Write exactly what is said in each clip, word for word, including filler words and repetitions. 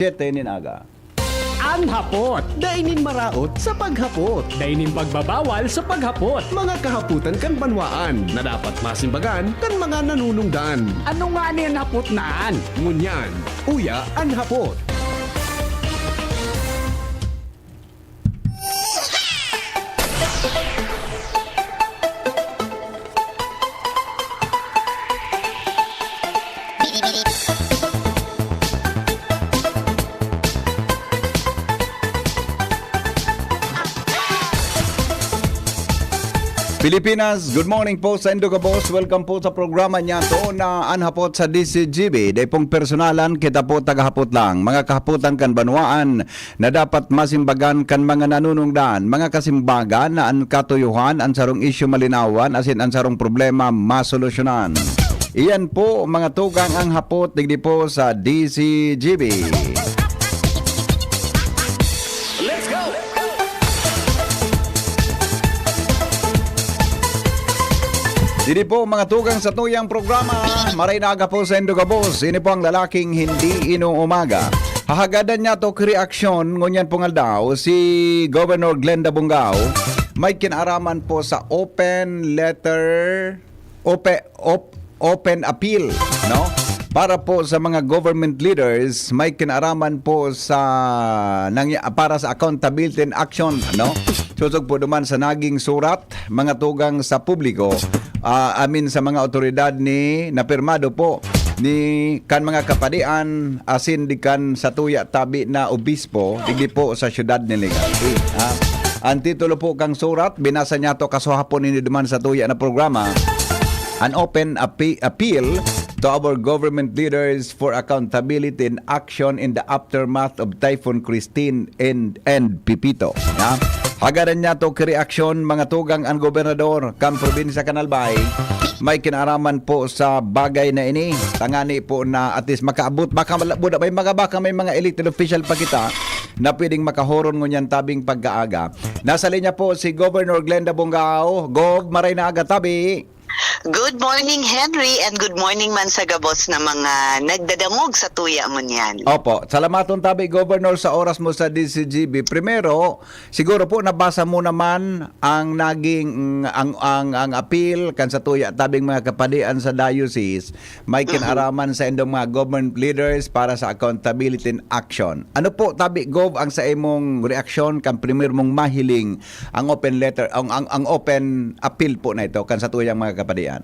siyete nin aga. An hapot. Dai nin maraot sa paghapot. Dai nin pagbabawal sa paghapot. Mga kahapotan kan banwaan na dapat masimbagan kan mga nanunungdan. Ano ngani an hapot na an? Ngunyan, uya an hapot. Pilipinas, good morning po sa indo gabos. Welcome po sa programa niyato na An Hapot sa D C G B. Dai pong personalan, kita po tagahapot lang. Mga kahapotan kan banwaan, na dapat masimbagan kan mga nanunungdan, mga kasimbagan na an katuyohan, an sarong isyu malinawan, asin an sarong problema masolusyonan. Iyan po, mga tugang, ang hapot digdi po sa D C G B. Let's go! Didi po, mga tugang, sa tuyang programa, maray na aga po sa indo gabos. Ini po ang lalaking hindi inuumaga. Hahagadan niyato ki reaksyon ngunyan pong aldaw si Governor Glenda Bongao. May kinaraman po sa open letter, ope-, op-, open appeal, no? Para po sa mga government leaders, may kinaraman po sa nangya-, para sa accountability and action, no? Sosog po duman sa naging surat, mga tugang, sa publiko, ah, amin sa mga otoridad ni napirmado po ni kan mga kapadian asin di kan satuya tabi na obispo digdi po sa siyudad ni Legazpi. Ah, an titulo po kang surat, binasa niyato kasuhapon ini duman sa tuya na programa, An Open Appe-, Appeal to Our Government Leaders for Accountability and Action in the Aftermath of Typhoon Christine and, and Pepito. Ha? Hagadan niyato ki reaksyon, mga tugang, an gobernador kan probinsya kan Albay. May kinaraman po sa bagay na ini. Tangani po na at least makaabot. Baka mala-, buda, may mga, baka may mga elected official pa kita na pwedeng makahoron ngunyan tabing pagkaaga. Nasa linya po si Governor Glenda Bongao. Gov, maray na aga tabi. Good morning, Henry, and good morning man sa gabos na mga nagdadangog sa tuya mo niyan. Opo, salamaton tabi, Governor, sa oras mo sa D C G B. Primero, siguro po nabasa mo naman ang naging, ang, ang, ang appeal kan sa tuya tabing mga kapadian sa diocese. May Mhm. kinaraman sa indong mga government leaders para sa accountability and action. Ano po, tabi, Gov, ang sa imong reaksyon kan primer mong mahiling ang open letter, ang, ang, ang open appeal po na ito kan sa tuyang mga kapadian?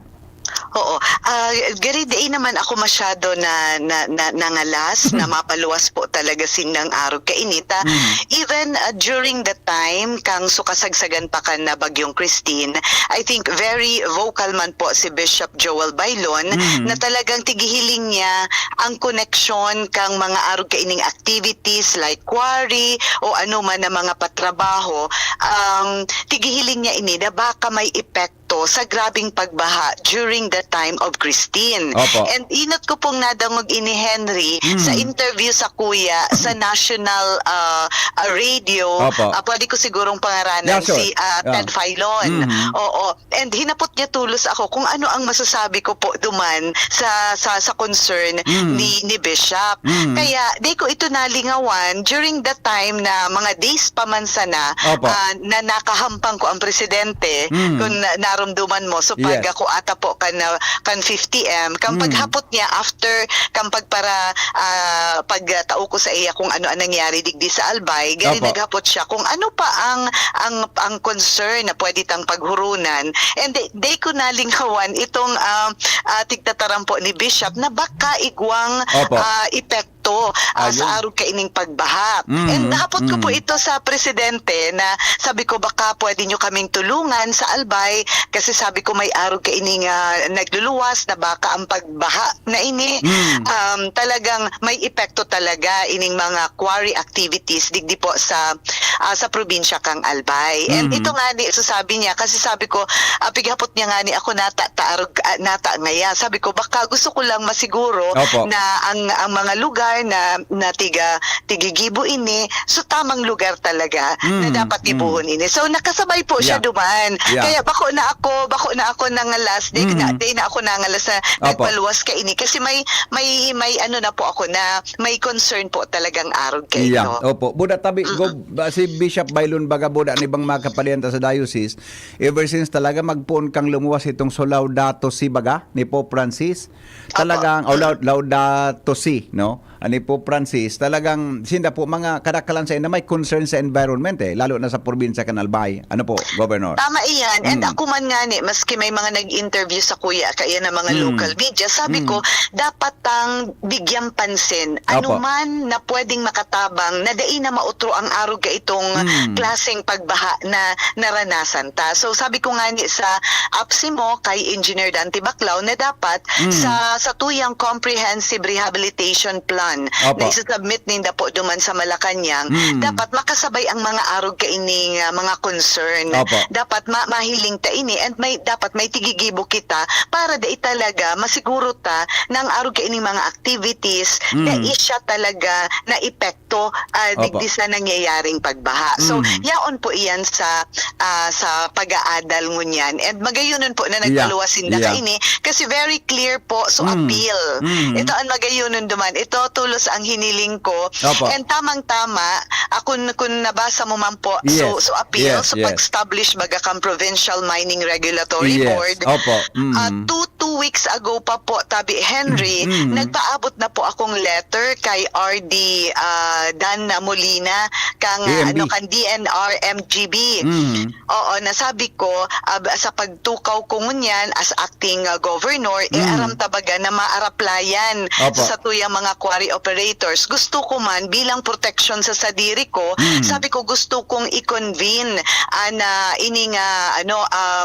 Oo. Ah, gari, dai naman ako masyado na, na, na, nangalas na mapaluwas po talaga sindang arog kainita. Mm. Even, ah, during the time kang sukasagsagan pa kan na Bagyong Christine, I think very vocal man po si Bishop Joel Bailon Mm. na talagang tigihiling niya ang koneksyon kang mga arog kaining activities like quarry o ano man na mga patrabaho. Um, tigihiling niya ini na baka may epekto sa grabing pagbaha during the time of Christine. Opo. And inot ko pong nadangog ini, Henry, Mm. sa interview sa kuya sa national, ah, ah, radio. Opo. Ah, pwede ko sigurong pangaranan Yeah, sure. si, ah, Yeah. Ted Filon. Mm. Oo. And hinapot niya tulos ako kung ano ang masasabi ko po duman sa, sa, sa concern Mm. ni, ni Bishop. Mm. Kaya, di ko ito nalingawan during the time na mga days pa man sana, Opo. ah, na nakahampang ko ang presidente, Mm. kung na-, narumduman mo. So, pag Yes. ako ata po kan, ah, kan fifty M, kang Mm. paghapot niya after, kang pagpara-, ah, pagtao ko sa iya kung ano ang nangyari digdi sa Albay, gani Opo. naghapot siya kung ano pa ang, ang, ang concern na pwede tang paghurunan. And di, di ko nalingawan itong, ah, ah, tigtataram po ni Bishop na baka igwang, Opo. ah, epekto, ah, sa Ayun. arog kaining pagbaha. Mm, And nahapot ko po mm. ito sa presidente na sabi ko, "Baka pwede nyo kaming tulungan sa Albay," kasi sabi ko, "May arog kaining, ah, nagluluwas na baka ang pagbaha na ini, Mm. um, talagang may epekto talaga ining mga quarry activities digdi po sa, ah, sa probinsya kang Albay. And Mhm. ito nga ni, so sabi niya, kasi sabi ko, ah, pighapot niya nga ni ako nata, taarog, ah, nata ngaya. Sabi ko, baka gusto ko lang masiguro Opo. na ang, ang mga lugar na, na tiga, tigigibo ini, so tamang lugar talaga na Mm, dapat mm. gibohon ini. So nakasabay po siya Yeah. duman. Yeah. Kaya bako na ako, bako na ako nangalas, di na, Mm. di na ako nangalas na Opo. nagpaluwas ka ini. Kasi may, may, may ano na po ako na, may concern po talagang arog kayo. Yeah, opo. Buda tabi, Mm-mm. Gob, ah, si Bishop Baylon baga buda ni bang mga kapadian ta sa diocese, ever since talaga magpoon kang lumuwas itong so Laudato Si baga ni Pope Francis. Opo. Talagang, o Lau-, Laudato Si, no? Ani Pope Francis, talagang sinda po mga kadakalan sa na may concern sa environment eh, lalo na sa probinsya kan Albay. Ano po, Governor? Tama iyan. And Mm. ako man nga ni, maski may mga nag-interview sa kuya, kaya na mga Mm. local media, sabi Mm. ko, dapat tang bigyan pansin. Opo. Anuman na pwedeng makatabang na dai na mautro ang arog ka itong Mm. klaseng pagbaha na naranasan ta. So sabi ko nga ni sa apsi mo kay Engineer Dante Baclao na dapat Mm. sa, sa tuyang comprehensive rehabilitation plan Opo. na isasubmit ninda po duman sa Malacañang, Mm. dapat makasabay ang mga arog kaining, ah, mga concern. Opo. Dapat ma-, mahiling ta ini and may, dapat may tigigibo kita para dai talaga masiguro ta na ang arog kaining mga activities Mm. dai siya talaga na epekto, ah, Opo. digdi sa nangyayaring pagbaha. So, Mm. yaon po iyan sa, ah, sa pag-aadal ngunyan. And magayunon po na Yeah. nagpaluwas sinda Yeah. kaini kasi very clear po, so Mm. appeal. Mm. Ito ang magayunon duman. Ito tulos ang hiniling ko. Opo. And tamang-tama, ah, kun, kun nabasa mo man po, so, Yes. so appeal, Yes, so yes. pag-establish baga kang Provincial Mining Regulatory Yes. Board. Opo. Mm. Ah, two, two weeks ago pa po, Tabi Henry, Mm. nagpaabot na po akong letter kay R D, ah, Dan Molina, kang, ah, A M B. ano, kang D N R M G B. Mm. Oo, nasabi ko, ah, sa pagtukaw ko ngunyan as acting, ah, governor, eh, Mm. aram ta baga na maaraplayan Opo. sa tuyang mga quarry operators. Gusto ko man, bilang proteksyon sa sadiri ko, Mm. sabi ko, gusto kong i-convene, ah, na ining, ah, ano, ah,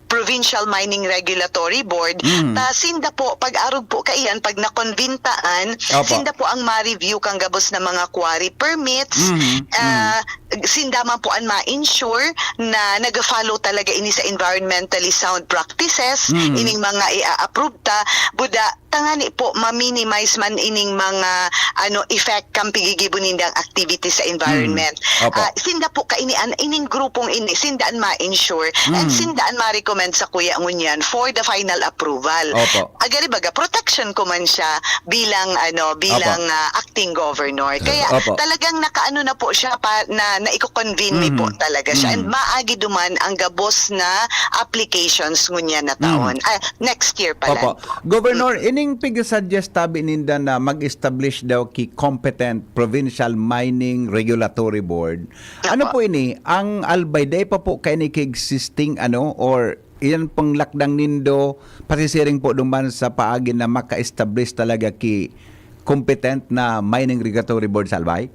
Provincial Mining Regulatory Board, Mm. ta sinda po, pag-arog po kaiyan, pag nakonbintaan, Opo. sinda po ang ma-review kang gabos na mga quarry permits, Mm. ah, sinda man po ang ma-ensure na nag-follow talaga ini sa environmentally sound practices, Mm. ining mga i-approve ta, buda, tangani po ma-minimize man ining mga, ano, effect kan pigigibo nindang activity sa environment. Mm. Opo. Ah, sinda po kaini an, ining grupong ini, sinda an ma-ensure and Mm. sinda an ma-recommend sa kuya ngunyan for the final approval. Opo. Agari baga, protection ko man siya bilang, ano, bilang, Opo. ah, acting governor. Kaya Opo. talagang nakaano na po siya pa, na, naiko-convene mi po Mm. talaga siya. And Mm. maagi duman ang gabos na applications ngunyan na Mm. taon. Ah, next year pala. Opo. Governor, Mm. ining pig-suggest tabi ninda na mag-establish daw ki competent Provincial Mining Regulatory Board. Ano Opo. po ini? Ang Albay, dai pa po kaini ki existing, ano, or iyan pong lakdang nindo, pasisiring po duman sa paagi na maka-establish talaga ki competent na Mining Regulatory Board sa Albay?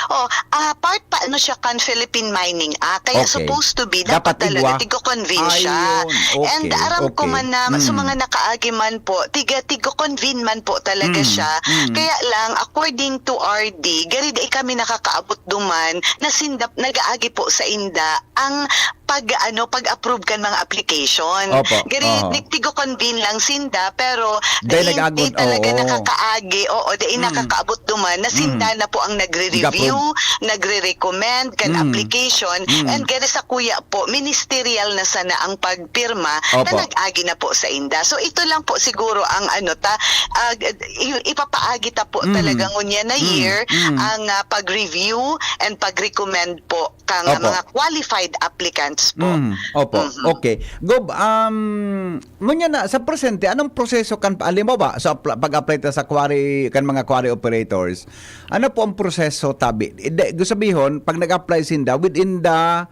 Oh, ah, part pa ano siya kan Philippine Mining Act, kaya Okay. supposed to be, dapat Dapat talaga igwa? tigo-convene siya. Ayun, And okay, aram ko okay. man na sa Mm. mga nakaagi man po, tiga, tigo-convene man po talaga Mm, siya. mm. Kaya lang, according to R D, gari dai kami nakakaabot duman na sinda, nag-aagi po sa inda ang pag, ano, pag-approve kan mga application. Opo, Gari, oho. nagtigo-convene lang sinda, pero Dai dai, nag-agod, dai talaga oo. nakakaagi, oo, dai Mm. nakakaabot duman na sinda Mm. na po ang nagre-review, Nag-approve. nagre-recommend kan Mm. application, Mm. and gari sa kuya po, ministerial na sana ang pagpirma na Opo. nag-agi na po sa inda. So, ito lang po siguro ang, ano, ta, ah, i-, ipapaagi ta po Mm. talaga ngunyan na Mm. year Mm. ang, ah, pag-review and pag-recommend po kang Opo. mga qualified applicants po. Mm, opo. Mhm. Okay. Gob, um, ngunyan na, sa presente, anong proseso kan, halimbawa, sa apla-, pag-apply ta sa quarry, kan mga quarry operators, ano po ang proseso, tabi? Ide, gusto sabihon, pag nag-apply sinda, within the,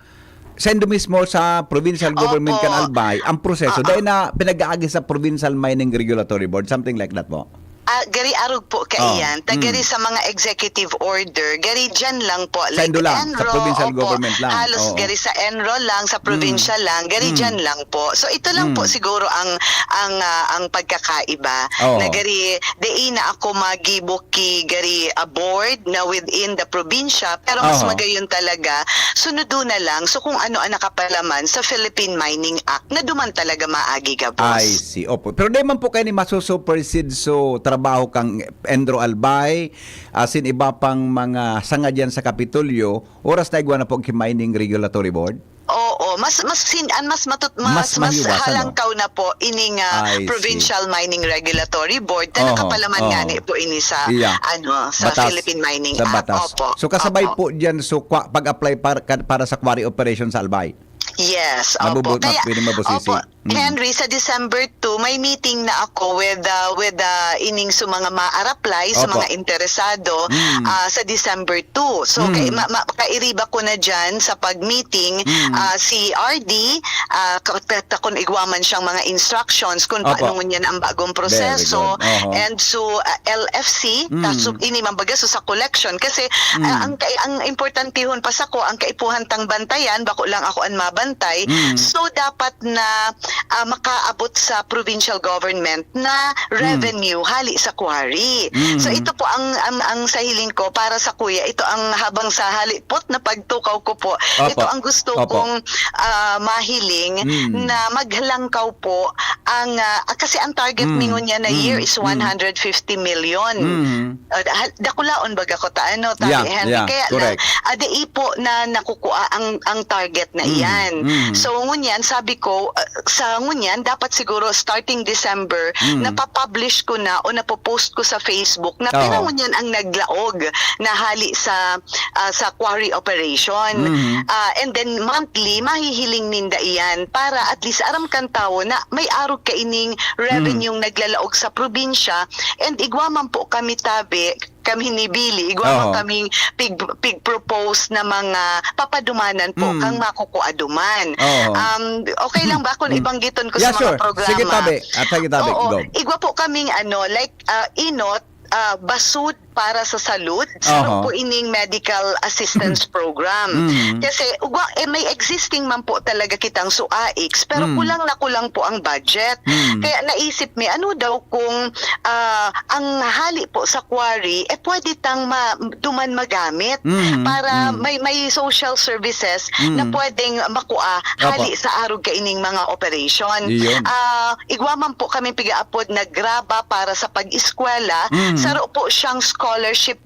sa indo mismo sa provincial government Opo. kan Albay, ang proseso, Oo. dahil na pinag-aagi sa Provincial Mining Regulatory Board, something like that po? Ah, gari arog po kaiyan. Ta gari sa mga executive order, gari diyan lang po. Sa Like ENRO lang, sa ENRO, provincial opo, government lang. Halos Oo. Gari sa ENRO lang, sa Mm. provincial lang, gari Mm. diyan lang po. So, ito lang po Mm. siguro ang, ang, ah, ang pagkakaiba. Oo. Na gari, dai na ako magibo ki gari, ah, board na within the probinsya, pero mas Oo. magayon talaga, sunudo na lang. So, kung ano ang nakapalaman sa Philippine Mining Act, na duman talaga maagi gabos. I see. Opo. Pero di man po kayo ni masusuperseed so trabaho kang Endro Albay, asin iba pang mga sanga diyan sa Kapitolyo, oras na igwa na po ki Mining Regulatory Board? Oo, mas, mas sin-, an mas matut-, Mas mas, mas mahiwasan, no? halangkaw na po ining, ah, I see. Provincial Mining Regulatory Board na Oho, nakapalaman nga oho. ni po ini sa, Yeah. ano, sa Batas. Philippine Mining Sa Act. batas. Opo, So, kasabay opo. po diyan, so, kwa-, pag-apply par-, ka-, para sa quarry operation sa Albay? Yes, opo. Mabubu-, ma-, Kaya, pwede mabusisi. opo, Mm. Henry, sa December two, may meeting na ako with, ah, with, ah, ining sa mga ma-a-apply, sa Opo. mga interesado, Mm. ah, sa December two. So, Mm. kay-, ma-, ma-, kairiba ko na dyan sa pag-meeting, Mm. ah, si R D, ah, ka-, ta-, ta-, kung igwa man siyang mga instructions kung Opo. paano ngunyan ang bagong Very proseso, good. Oho. and so, ah, L F C, Mm. kaso ini man baga, so sa collection. Kasi, Mm. ah, ang kai-, ang importantihon pa sako, ang kaipuhan tang bantayan, bako lang ako an mabantay. Mm. So, dapat na, ah, makaabot sa provincial government na Mm. revenue hali sa quarry. Mm. So, ito po ang, ang, ang sa hiling ko para sa kuya, ito ang habang sa halipot na pagtukaw ko po, Opo. ito ang gusto Opo. kong, ah, mahiling Mm. na maglangkaw po ang, ah, kasi ang target Mm. mi ngunyan na year Mm. is Mm. one hundred fifty million. Mm. Ah, hal-, dakulaon baga ko ta, ano, Tabi Yeah, Henry? yeah, Kaya correct. lang, ah, dai po na nakukua ang, ang target na Mm, iyan. mm. So, ngunyan, sabi ko, ah, sa ngunyan, dapat siguro starting December, Mm. napapublish ko na o napopost ko sa Facebook na Oho. pira ngunyan ang naglaog na hali sa, ah, sa quarry operation. Mm. Ah, and then monthly, mahihiling ninda iyan para at least aram kan tawo na may arog kaining revenue Mm. naglalaog sa probinsya. And igwa man po kami, Tabi, kami ni Billy, igwa man Oho. kaming pig-, pig-propose na mga papadumanan po Mm. kang makukua duman. Oho. Um, okay lang ba kung Mm. ibanggiton ko Yeah, sa mga sure. programa? Sige, Tabi. At sige, Tabi. Oo. Go. Igwa po kaming, ano, like, ah, inot, ah, basud para sa salud, saro Oho. po ining medical assistance program. Mm. Kasi, ugwa, eh, may existing man po talaga kitang suaix, pero Mm. kulang na kulang po ang budget. Mm. Kaya naisip mi, ano daw kung, ah, ang hali po sa quarry, eh, pwede tang ma-, duman magamit Mm, para mm. may, may social services na Mm. pwedeng makua Opo. hali sa arog kaining mga operation. Iyon. Ah, igwa man po kami pigaapod na graba para sa pag-eskwela. Mm. Saro po siyang scholarship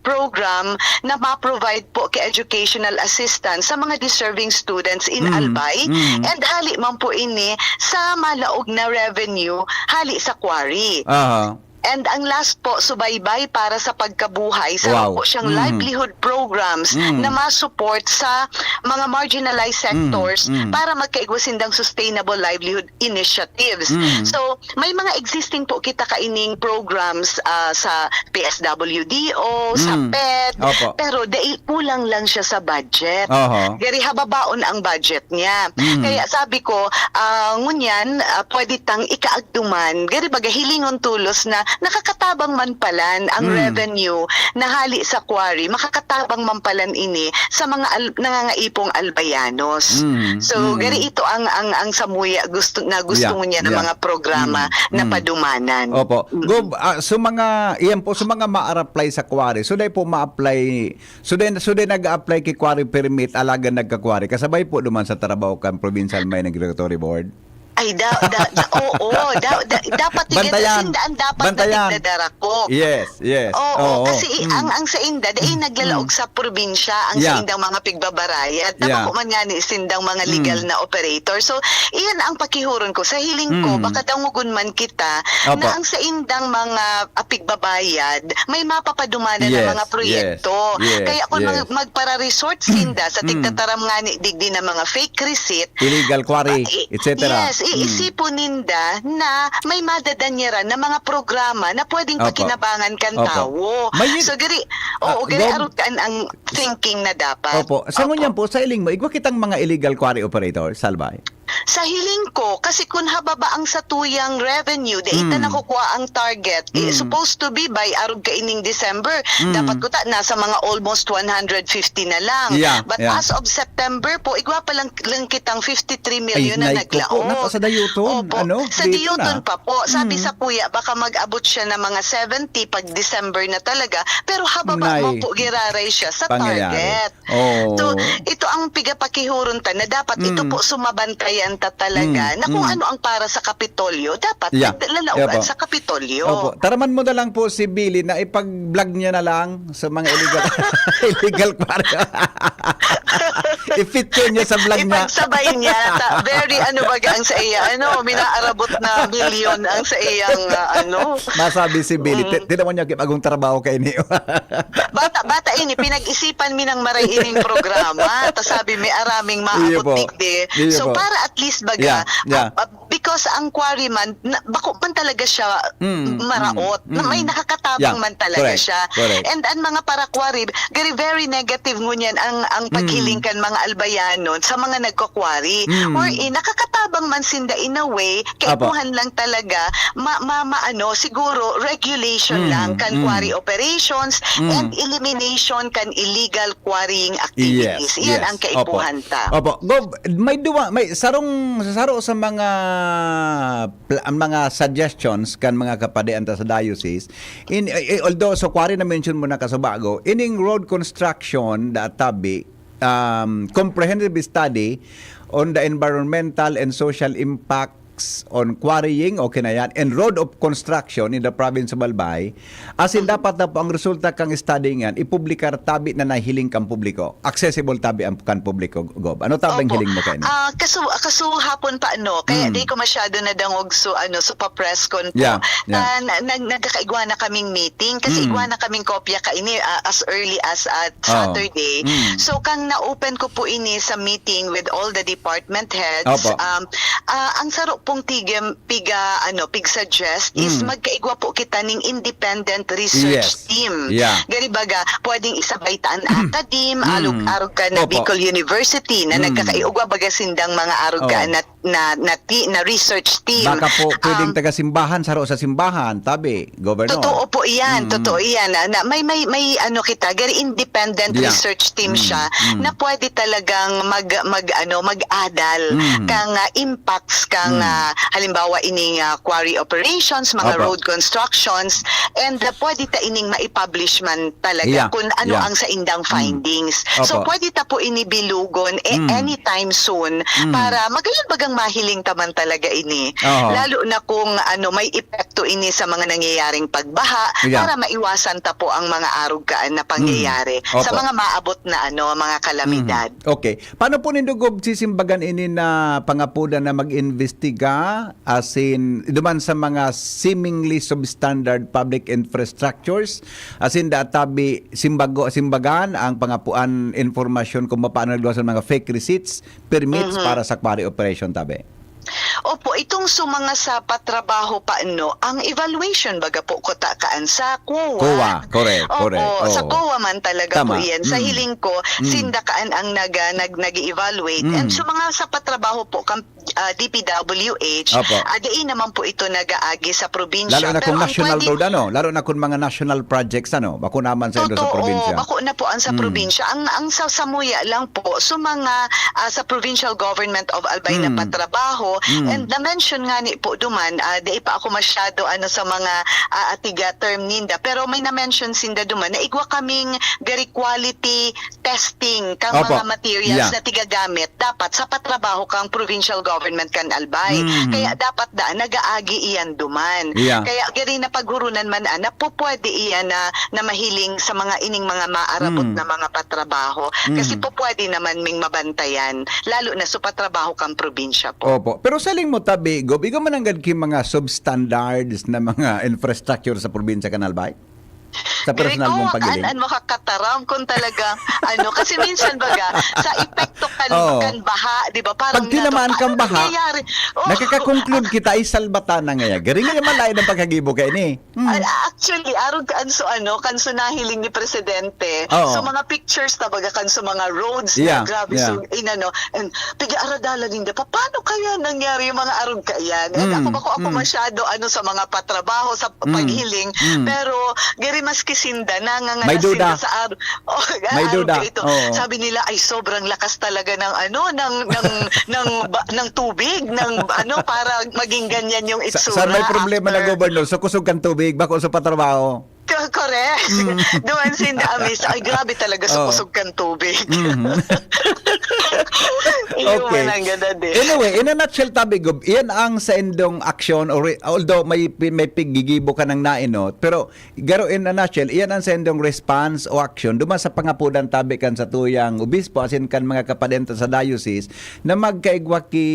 program na ma-provide po ki educational assistance sa mga deserving students in Mm. Albay. Mm. And hali man po ini sa malaog na revenue hali sa quarry. Aha. And ang last po, subaybay para sa pagkabuhay, sa Wow. po siyang Mm. livelihood programs Mm. na ma-support sa mga marginalized Mm. sectors Mm. para magkaigwa sindang sustainable livelihood initiatives. Mm. So, may mga existing po kita kaining programs, ah, sa P S W D O, sa Mm. ped, Opo. pero dai kulang lang siya sa budget. Oho. Gari hababaon ang budget niya. Mm. Kaya sabi ko, ah, ngunyan, ah, pwede tang ikaagduman. Gari baga hilingon tulos na nakakatabang man palan ang Mm. revenue na hali sa quarry, makakatabang man palan ini sa mga al-, nangangaipong Albayanos. Mm. So, Mm. gari ito ang, ang, ang samuya gusto, na gusto Yeah, ngunyan ng yeah. mga programa Mm. na Mm. padumanan. Opo. Mm. Gob, ah, so mga, iyan po, so mga ma-apply sa quarry, so dai po ma-apply, so dai, so dai nag-a-apply ki quarry permit, alaga nagka-quarry, kasabay po duman sa trabaho kan Provincial Mining Regulatory Board? Ay, da, da, da, oo, da, da, dapat tigil, Bantayan. sinda ang dapat Bantayan. na tigdadarakop. Yes, yes. Oo, Oo. kasi i-, Mm. ang, ang sa inda, dai Mm. naglalaog Mm. sa probinsya, ang sa Yeah. indang mga pigbabarayad. Dapat Yeah. po man nga ni sindang mga legal Mm. na operator. So, iyan ang pakihuron ko. Sa hiling ko, Mm. baka dangogon man kita Opo. na ang sa indang mga, ah, pigbabayad, may mapapadumanan na Yes, mga yes, proyekto. yes, Kaya kung yes. mag-, magpara-resort sinda sa Mm. tigtataram nga ni digdi na mga fake receipt, Illegal quarry, Ah, i-, et cetera. yes, i-, Mm. isipon ninda na may madadanyaran na mga programa na pwedeng Opo. pakinabangan kan Opo. tawo. May So, gari, oo, Ah, gari Gob, arog kan ang thinking na dapat. Opo. Sa Opo. ngunyan po, sa hiling mo, igwa kitang mga illegal quarry operator, Salvay? Sa hiling ko, kasi kun hababa ang satuyang revenue, dai ta Mm. nakukuha ang target, eh, Mm. supposed to be by arog kaining December, Mm. dapat kuta nasa mga almost one hundred fifty na lang. Yeah, But yeah. as of September po, igwa pa lang, lang kitang fifty-three million Ay, na naku po, naglaog. Napa sa dayuton, Opo. ano, Sa dito dayuton na. pa po. Sabi Mm. sa kuya, baka mag-abot siya ng mga seventy pag December na talaga. Pero hababa Nay. mo po, giraray siya sa Pangyayari. target. Oh. So, ito ang pigapakihuron ta na dapat ito Mm. po sumabantayan ta talaga Mm, na kung mm. ano ang para sa Kapitolyo, dapat Yeah. naglalaogan Yeah po. sa Kapitolyo. Opo. Taraman mo na lang po si Billy na ipag-vlog niya na lang sa mga illegal, illegal quarry. I-feature niya sa vlog niya. Ipagsabay niya. Ta, very ano baga ang sa iya, ano, minaarabot na milyon ang sa iyang, ah, ano. Masabi si Billy, Mm. ti-, tinan mo niya kipagong trabaho kay niyo. Bata, bata ini, pinag-isipan mi nang maray ining programa. Ta sabi mi, araming Iyo maabot po. digdi. Iyo So, po. para at least baga, Yeah, yeah. ah, ah, because ang quarry man, na, bako man talaga siya Mm, maraot. mm, Na may mm. nakakatabang Yeah, man talaga correct, siya. correct. And ang mga para-quarry, very, very negative ngunyan ang, ang paghiling Mm. kan mga Albayanon sa mga nagko-quarry. Mm. Wherein, nakakatabang man sinda in a way, Apo. kaipuhan lang talaga, ma-, ma-, ma-, ano, siguro, regulation Mm, lang kan mm. quarry operations Mm. and elimination kan illegal quarrying activities. Yes, Iyan yes. ang kaipuhan Opo. ta. Opo. Gob, may duwa, may sarong, saro sa mga pla-, ang mga suggestions kan mga kapadian ta sa diocese, in, eh, eh, although sa quarry na-mention mo na kasubago, ining road construction, da tabi, um, comprehensive study on the environmental and social impacts on quarrying, okay na yan, and road of construction in the province of Albay, Asin Mhm. dapat na po ang resulta kang study ngan ipublikar tabi na nahiling kan publiko, accessible tabi ang, kan publiko, Gob. Ano tabi ang Opo. hiling mo kaini? Ah, kasu-, kasuhapon pa, ano, kaya Mm. di ko masyado nadangog so, ano, so pa-press con po. Yeah, yeah. Ah, na-, nag-, nagkakaigwa na kaming meeting kasi Mm. igwa na kaming kopya kaini, ah, as early as, ah, Oo. Saturday. Mm. So, kang na-open ko po ini sa meeting with all the department heads, Opo. um, ah, ang saro pong tigem-, piga, ano, pig-suggest is Mm. magkaigwa po kita ning independent research Yes. team. Yeah. Gari baga, pwedeng isabay ta an academe, Mm. arog-arog kan Opo. Bicol University na Mm. nagkakaigwa baga sindang mga arog Oo. kan na, na, na ti-, na research team. Baka po pwedeng Um, taga simbahan, saro sa simbahan, tabi, Governor. Totoo po iyan, Mm. totoo iyan. Na, na, may, may, may ano kita, gari independent Yeah. research team Mm, siya mm. na pwede talagang mag, mag, ano, mag-adal Mm. kang, ah, impacts kang, Mm. ah, halimbawa, ining, ah, quarry operations, mga Opo. road constructions, and, ah, pwede ta ining mai-publish man talaga Yeah, kung ano yeah. ang saindang Mm. findings. So, Opo. pwede ta po ini bilugon, eh, Mm. anytime soon Mm. para magayon bagang mahiling ta man talaga ini. Oho. Lalo na kung, ano, may epekto ini sa mga nangyayaring pagbaha Yeah. para maiwasan ta po ang mga arog kaan na Mm. pangyayari sa Opo. mga maabot na, ano, mga kalamidad. Mm. Okay. Paano po nindo, Gob, sisimbagan ini na pangapodan na mag-imbestiga, asin duman sa mga seemingly substandard public infrastructures, asin da tabi simbago-, simbagan ang pangapuan impormasyon kung paano nagluwas ang mga fake receipts, permits Mhm. para sa quarry operation, tabi? Opo, itong sa mga sa patrabaho pa, no, ang evaluation baga po kuta kaan sa COA. COA, correct, Opo, correct. sa Oo. COA man talaga Tama. po iyan. Sa Mm. hiling ko, Mm. sinda kaan ang nag-, ah, nag-, nag-evaluate. Mm. And sa mga sa patrabaho po, kam-, ah, D P W H, Opo. ah, dai naman po ito nag-aagi sa probinsya. Lalo na Pero kung ang national pwede road, ano? Lalo na kung mga national projects, ano? Bako naman sa indo sa Totoo, probinsya. bako na po ang sa Mm. probinsya. Ang, ang sa samuya lang po, so mga, ah, sa Provincial Government of Albay na Mm. patrabaho, Mm. and na-mention nga ni po duman, ah, di pa ako masyado, ano, sa mga, ah, atiga term ninda, pero may na-mention sinda duman na igwa kaming very quality testing kang Opo. mga materials Yeah. na tigagamit dapat sa patrabaho kang provincial government kan Albay. Mm. Kaya dapat daan nagaagi iyan duman. Yeah. Kaya gari na paghurunan man, ah, na pupwede iyan na, na mahiling sa mga ining mga maarabot Mm. na mga patrabaho. Kasi Mm. pupwede naman ming mabantayan, lalo na sa patrabaho kang probinsya po. Opo. Pero sa hiling mo tabi, Gob, igwa man nanggad ki mga substandards na mga infrastructure sa probinsya kan Albay? Sa personal mong pag-iling. An, an makakataram kung talaga, ano, kasi minsan baga, sa epekto kan, Oo. kan baha, di ba? Parang Pag tinamaan nato, kang "Ano baha, nangyayari?" Oh. nakaka-conclude kita, ay salbata na ngaya. Garing nga malain ang pagkagibo kaini. Hmm. Ah, actually, arog kan so, ano, kan so nahiling ni Presidente. Oo. So, mga pictures na baga kan so mga roads Yeah, na grabe, yeah. so, inano, and piga-aradalan ninda, "Pa-, paano kaya nangyari yung mga arog kaiyan?" And Mm, ako, bako ako mm. masyado, ano, sa mga patrabaho, sa Mm, paghiling, mm. pero giri maski sinda, nangangalas May duda. sinda sa ar-, oh, May arog duda. ka ito. Oo. Sabi nila, "Ay, sobrang lakas talaga ng, ano, ng, ng, ng ba-, ng tubig, ng, ano, para maging ganyan yung Sa, itsura sa may problema na after." Governor, sa kusog kan tubig, bako sa patrabaho. Co-, correct. Mm. Duman sinda amis, "Ay, grabe talaga sa Oh. kusog kan tubig." Mhm. Iyo Okay. man ang gada din. Anyway, in a nutshell, tabi, Gob, iyan ang saindong aksyon, or, although may pi-, may pigigibo ka ng nainot, pero, garo, in a nutshell, iyan ang saindong response o aksyon duman sa pangapodan, tabi, kan satuyang obispo, asin kan mga kapadenta sa diocese, na magkaigwa ki,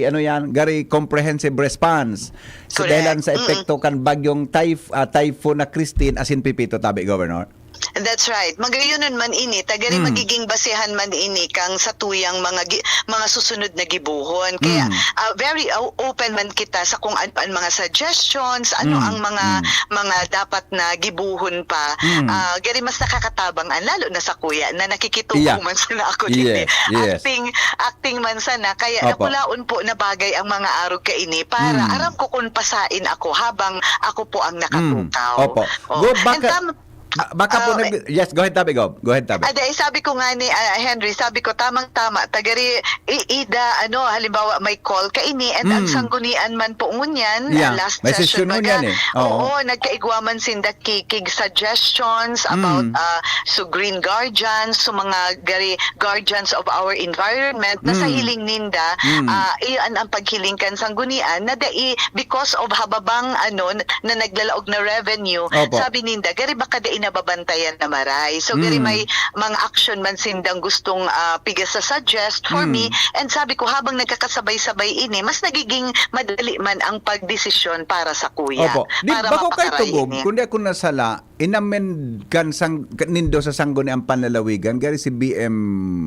ano yan, gari comprehensive response. Sa Correct. dahilan sa Mm-mm. epekto kan bagyong typh-, ah, Typhoon na Christine asin Pepito, tabi, Governor? That's right. Magayonon man ini, ta gari Mm. magiging basehan man ini kang satuyang mga gi-, mga susunod na gibohon. Kaya, Mm. ah, very o-, open man kita sa kung ano ang mga suggestions, ano Mm. ang mga, Mm. mga dapat na gibohon pa. Mm. Ah, gari mas nakakatabang an, lalo na sakuya, na nakikitukaw Yeah. man sana ako din Yes, eh. yes. Acting, acting man sana. Kaya Opo. nakulaon po na bagay ang mga arog kaini para Mm. aram ko kun pasain ako habang ako po ang Mm. nakatukaw. Opo. Oh. Go, And baka, tam-, ba-, baka po ah, nag-, yes, go ahead, tabi, go. Go ahead, tabi. Ah, dahil sabi ko nga ni, ah, Henry, sabi ko, tamang-tama, tagari, i-, ida, ano, halimbawa, may call kaini, and ang Mm. sanggunian man po ngunyan, Yeah. ah, last May session session baga, ngunyan eh. Oo. oo, nagkaigwa man sinda ki-, kig suggestions about, Mm. ah, so green guardians, so mga gari, guardians of our environment, na sa Mm. hiling ninda, Mm. ah, iyan ang paghiling kan sanggunian, na dai, because of hababang, ano, na, na naglalaog na revenue, Opo. sabi ninda, gari baka dai nababantayan na maray. So, gari Mm. may mga action man sindang gustong, ah, piga sa suggest for Mm. me, and sabi ko, habang nagkakasabay-sabay ini, mas nagiging madali man ang pagdesisyon para sakuya, Opo. Di, para bako kay mapakaray Tugob, ini. kundi ako nasala, inamend kan sang-, nindo sa sangguniang panlalawigan, gari si B M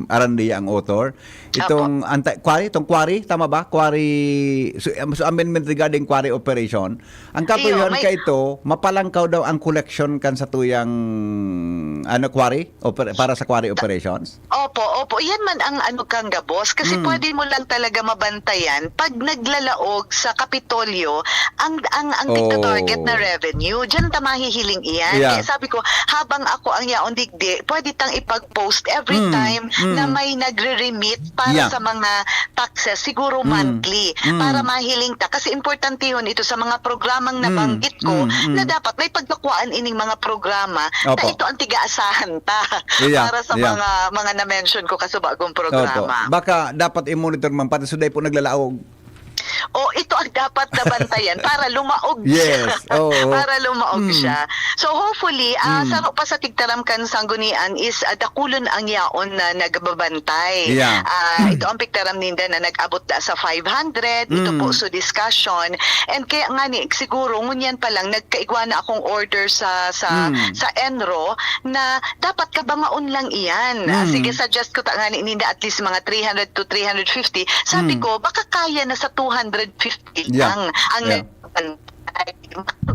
Arandia ang author. Itong Opo. anti-, quarry, itong quarry, tama ba? Quarry, so, um, so amendment regarding quarry operation. Ang Iyo, kapuyawan may ka ito, mapalangkaw daw ang koleksyon kan satuyang, ano, quarry? Oper-, para sa quarry Ta- operations? Opo, opo. Iyan man ang ano kang gabos, kasi Mm. pwede mo lang talaga mabantayan pag naglalaog sa Kapitolyo ang, ang, ang Oh. tigta-target na revenue. Diyan ta mahihiling iyan. Yeah. Kaya sabi ko, habang ako ang yaon digdi, pwede tang ipag-post every Mm, time mm. na may nagre-remit para Yeah. sa mga taxes, siguro Mm, monthly, mm. para mahiling ta. Kasi importantehon ito sa mga programang Mm, nabanggit ko mm, mm. na dapat may pagkakuhaan ining mga programa na Opo. ito ang tigaasahan ta Yeah, para sa yeah. mga, mga na-mention ko kasubagong Opo. programa. Baka dapat i-monitor man, pati suday po naglalaog. O, ito ang dapat na bantayan para lumaog siya. Yes, oo. Para lumaog Mm. siya. So, hopefully, ah, Mm. saro pa sa tigtaram kan sanggunian is, ah, dakulon ang yaon na nagbabantay. Yeah. Ah, Mm. ito ang pigtaram ninda na nag-abot na sa five hundred. Ito Mm. po, so discussion. And kaya nga ni, siguro, ngunyan pa lang, nagkaigwa na akong order sa, sa, Mm. sa ENRO na dapat kabangaon lang iyan. Ah, Mm. sige, suggest ko ta nga ni ninda at least mga three hundred to three hundred fifty. Sabi Mm. ko, baka kaya na sa two hundred fifty Yeah. lang ang Yeah. nagbantay.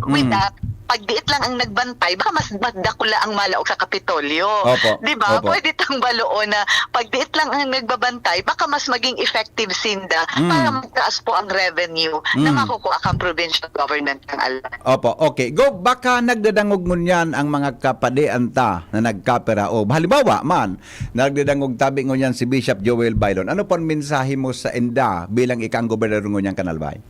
With Mm. that, pag diit lang ang nagbantay, baka mas, mas dakula ang malaog sa Kapitolyo. Opo. Di ba? Opo. Pwede tang baloon na pag diit lang ang nagbabantay, baka mas maging effective sinda Mm. para magtaas po ang revenue na Mm. makukuha kang provincial government ng Albay. Opo, okay. Go, baka nagdadangog ngunyan ang mga kapadian ta na nagkapira o halimbawa man, nagdadangog tabi ngunyan si Bishop Joel Baylon. Ano pon mensahe mo sa inda bilang ika ang gobernador ngunyan kan Albay?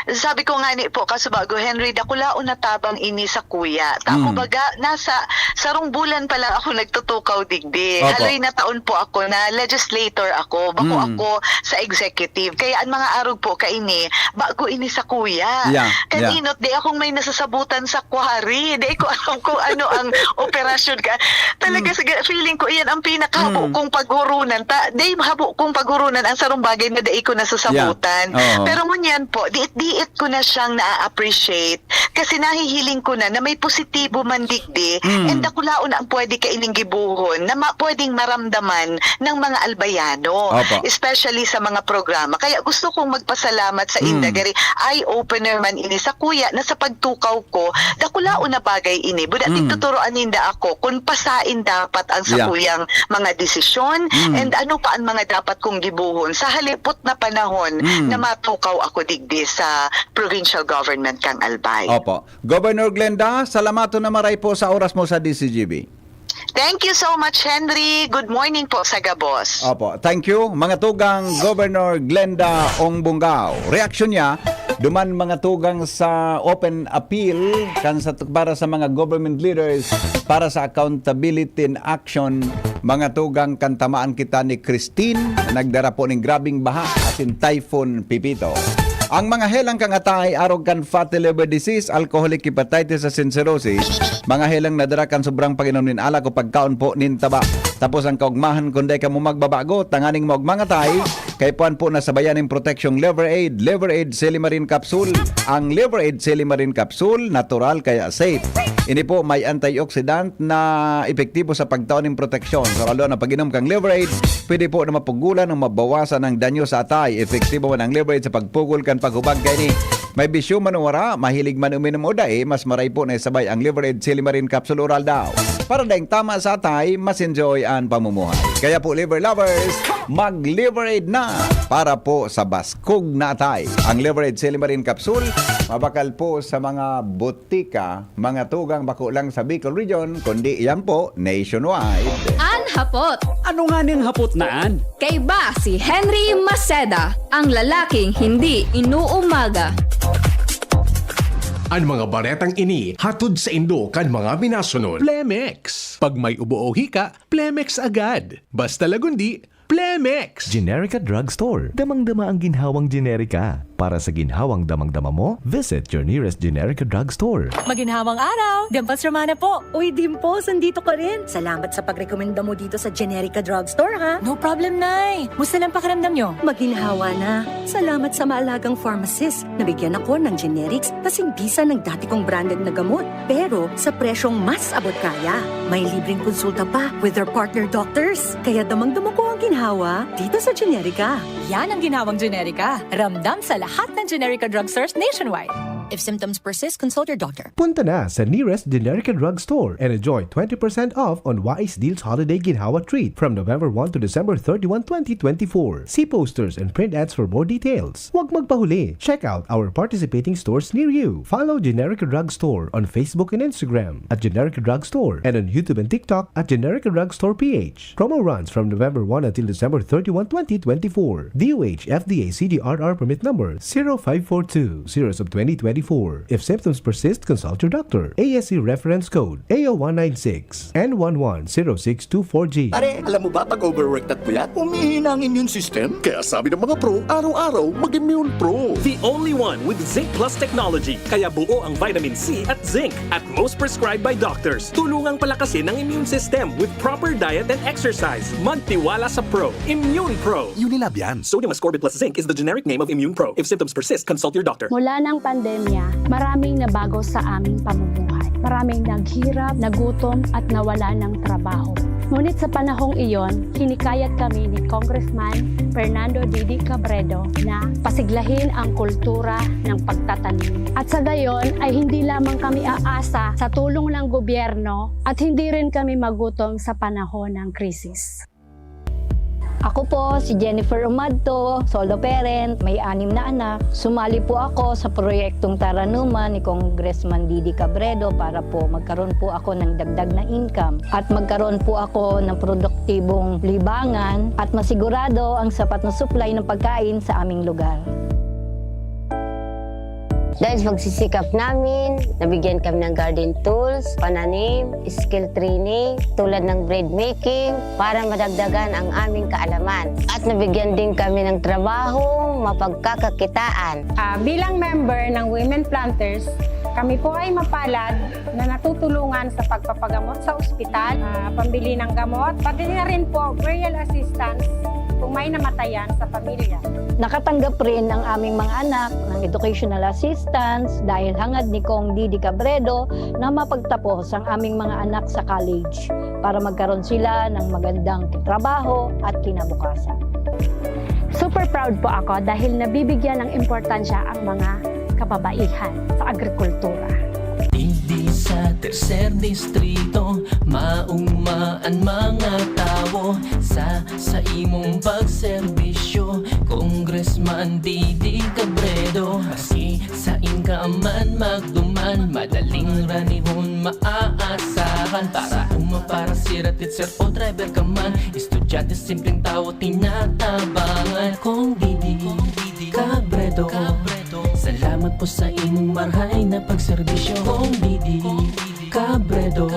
Sabi ko nga ni po, kasubago, Henry, dakulaon na tabang ini sa kuya. Ta ako Mm. baga, nasa sarong bulan pa lang ako nagtutukaw digdi. Opo. Haloy na taon po ako na legislator ako. Bako Mm. ako sa executive. Kaya ang mga arog po kaini, bago ini sa kuya. Yeah, yeah. Kaninot, di akong may nasasabutan sa quarry. Di ko alam kung ano ang operasyon ka. Talaga, Mm. sige, feeling ko, iyan ang pinakahabo Mm. kong paghurunan. Ta, di habo kong paghurunan ang sarong bagay na dai ko nasasabutan. Yeah. Oo. Pero ngunyan po, di, di it ko na siyang naa-appreciate kasi nahihiling ko na, na may positibo man digdi, Mm. and dakulaon na ang pwede kaining gibohon na ma-, pwedeng maramdaman ng mga Albayano, Opo. especially sa mga programa. Kaya gusto kong magpasalamat sa Mm. Indagari. Eye-opener man ini sa kuya na sa pagtukaw ko, dakulaon na bagay ini. Buda Mm. tuturoan ninda ako kung pasain dapat ang Yeah. sakuyang mga desisyon Mm. and ano pa ang mga dapat kong gibohon sa halipot na panahon Mm. na matukaw ako digdi sa provincial government kang Albay. Opo. Governor Glenda, salamaton na maray po sa oras mo sa D Z G B. Thank you so much, Henry. Good morning po sa gabos. Opo, thank you. Mga tugang, Governor Glenda Ong Bungao. Reaksyon niya, duman mga tugang sa open appeal kan sa, para sa mga government leaders para sa accountability in action, mga tugang, kan tamaan kita ni Christine, na nagdara po ning grabing baha, asin Typhoon Pepito. Ang mga helang kang atay, arog kan fatty liver disease, alcoholic hepatitis asin cirrhosis, mga helang na dara kan sobrang pag-inom nin alak o pagkaon po nin taba. Tapos ang kaugmahan, kung dai kamo magbabago, tanganing maugmang atay, kaipuhan po na sabayan nin proteksyong Liver Aid, Liver Aid Silimarin Capsule. Ang Liver Aid Silimarin Capsule, natural kaya safe. Ini po may antioxidant na epektibo sa pagtao nin proteksyon. Sa lalo na pag-inom kang Liver Aid, pwede po na mapugulan o mabawasan ang danyo sa atay. Epektibo man ang Liver Aid sa pagpugol kan paghubag kaini. May bisyo man o wara, mahilig man uminom o dai, mas maray po na isabay ang Liver Aid Silimarin Capsule Oral daw. Para daing tama sa atay, mas enjoy ang pamumuhay. Kaya po, Liver Lovers, mag-Liver Aid na para po sa baskog na atay. Ang Liver Aid Silimarin Capsule, mabakal po sa mga botika, mga tugang, bako lang sa Bicol Region, kundi yan po, nationwide. An hapot. Ano nga ning hapot na an? Kaiba si Henry Maceda, ang lalaking hindi inuumaga. An mga baretang ini hatod saindo kan mga minasunod. Plemex. Pag may ubo o hika, Plemex agad. Basta lagundi, Plemex. Generica Drugstore. Damang-dama ang ginhawang Generica. Para sa ginhawang damang-dama mo, visit your nearest Generica Drugstore. Maginhawang araw! Dimples Romana po! Uy, Dimples, andito ka rin! Salamat sa pagrekomenda mo dito sa Generica Drugstore, ha? No problem, Nay! Musta lang pakiramdam nyo? Maginhawa na. Salamat sa maalagang pharmacist. Nabigyan ako ng generics kasing bisa ng dati kong branded na gamot. Pero sa presyong mas abot kaya. May libreng konsulta pa with their partner doctors. Kaya damang-dama ko ang ginhawa dito sa Generica. Yan ang ginhawang Generica. Ramdam sa lahat ng Generica Drugstores nationwide. If symptoms persist, consult your doctor. Punta na sa nearest Generica Drugstore and enjoy twenty percent off on Wais Deals Holiday Ginhawa Treat from November one to December thirty-one, twenty twenty-four. See posters and print ads for more details. Huwag magpahuli. Check out our participating stores near you. Follow Generica Drugstore on Facebook and Instagram at Generica Drugstore and on YouTube and TikTok at Generica Drugstore P H. Promo runs from November one until December thirty-one, twenty twenty-four. D O H F D A C D R R permit number zero five four two, series of twenty twenty-four. If symptoms persist, consult your doctor. A S C reference code A O one nine six N one one zero six two four G. Pare, alam mo ba pag overwork at puyat, humihina ang immune system? Kaya sabi ng mga pro, araw-araw mag-immune pro. The only one with Zinc Plus technology. Kaya buo ang vitamin C at zinc at most prescribed by doctors. Tulungang palakasin ang immune system with proper diet and exercise. Magtiwala sa Pro. Immune Pro. Unilab yan. Sodium ascorbate plus zinc is the generic name of Immune Pro. If symptoms persist, consult your doctor. Mula ng pandemya, maraming nabago sa aming pamumuhay. Maraming naghirap, nagutom at nawala ng trabaho. Ngunit sa panahong iyon, hinikayat kami ni Congressman Fernando Didi Cabredo na pasiglahin ang kultura ng pagtatanim. At sa gayon ay hindi lamang kami aasa sa tulong ng gobyerno at hindi rin kami magutom sa panahon ng krisis. Ako po si Jennifer Umadto, solo parent, may anim na anak. Sumali po ako sa proyektong Taranuman ni Congressman Didi Cabredo para po magkaroon po ako ng dagdag na income at magkaroon po ako ng produktibong libangan at masigurado ang sapat na supply ng pagkain sa aming lugar. Dahil sa pagsisikap namin, nabigyan kami ng garden tools, pananim, skill training, tulad ng bread making, para madagdagan ang aming kaalaman. At nabigyan din kami ng trabahong mapagkakakitaan. Ah, bilang member ng Women Planters, kami po ay mapalad na natutulungan sa pagpapagamot sa ospital, ah, pambili ng gamot, pati na rin po burial assistance. kung may namatayan sa pamilya. Nakatanggap rin ang aming mga anak ng educational assistance dahil hangad ni Cong Didi Cabredo na mapagtapos ang aming mga anak sa college para magkaroon sila ng magandang trabaho at kinabukasan. Super proud po ako dahil nabibigyan ng importansya ang mga kababaihan sa agrikultura. Digdi sa tercer distrito, mauma an mga tawo sa saimong pagserbisyo, Congressman Didi Cabredo. Maski sain ka man magduman, madaling ranihon maaasahan. Para uma, para sira, teacher o driver ka man, estudyante, simpleng tawo, tinatabangan. Cong Didi Cabredo, salamat po sa imong marhay na pagserbisyo. Cong Didi Cabredo,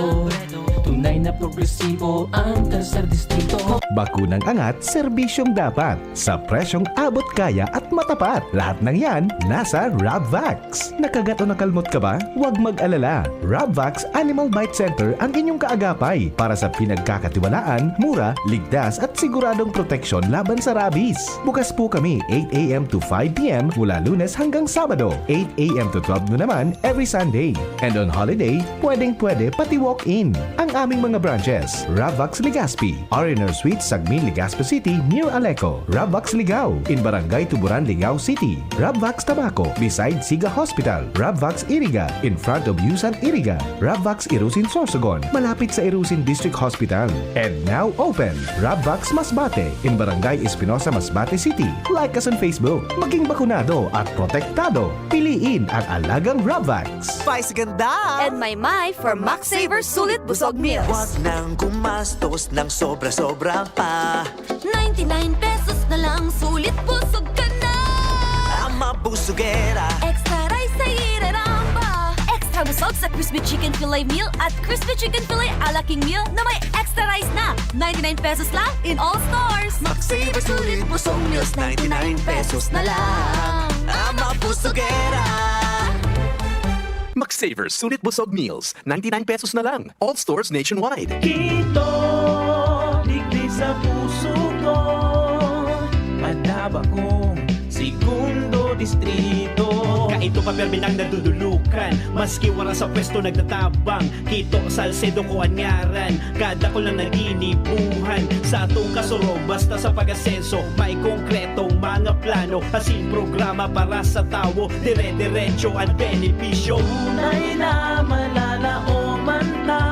tunay na progresibo ang tercer distrito. Bakunang angat, serbisyong dapat, sa presyong abot kaya at matapat. Lahat ng yan, nasa Rabvax. Nakagat o nakalmot ka ba? Huwag mag-alala. Rabvax Animal Bite Center ang inyong kaagapay para sa pinagkakatiwalaan, mura, ligtas at siguradong proteksyon laban sa rabies. Bukas po kami eight a.m. to five p.m. mula Lunes hanggang Sabado, eight a.m. to twelve noon naman every Sunday. And on holiday, pwedeng-pwede pati walk-in. Ang aming mga branches, Ravax Legazpi, R and R Suites, Sagmin, Legazpi City, near Aleco, Ravax Ligao, in Barangay Tuburan, Ligao City, Ravax Tabaco, beside Siga Hospital, Ravax Iriga, in front of Yusan Iriga, Ravax Irusin, Sorsogon, malapit sa Irusin District Hospital. And now open, Ravax Masbate, in Barangay Espinosa, Masbate City. Like us on Facebook. Maging bakunado at protektado. Piliin ang alagang Ravax. Spicy ganda! And Maymay for Max Saver Sulit Busog Meals. Wag nang gumastos ng sobra-sobra pa. Ninety-nine pesos na lang, sulit busog ka na! Ang mabusugera. Extra rice sa iraramba! Extra busog sa crispy chicken fillet meal at crispy chicken fillet a la king meal na may extra rice na. Ninety-nine pesos lang in all stores. Mag-save sulit busog meals, ninety-nine pesos na lang. Ang mabusugera. Max Saver Sulit Busog Meals, ninety-nine pesos na lang. All stores nationwide. Kito, digdi sa puso ko. Padaba kong segundo distrito. Kaito pa permi nang nadudulukan. Maski wala sa pwesto nagtatabang. Kito, Salcedo ko an ngaran. Kadakul na naginibuhan. Sa atong kasurog, basta sa pag-asenso, may konkretong mga plano. Asin programa para sa tawo. Dire-diretso an benepisyo. Tunay na malalaoman ta.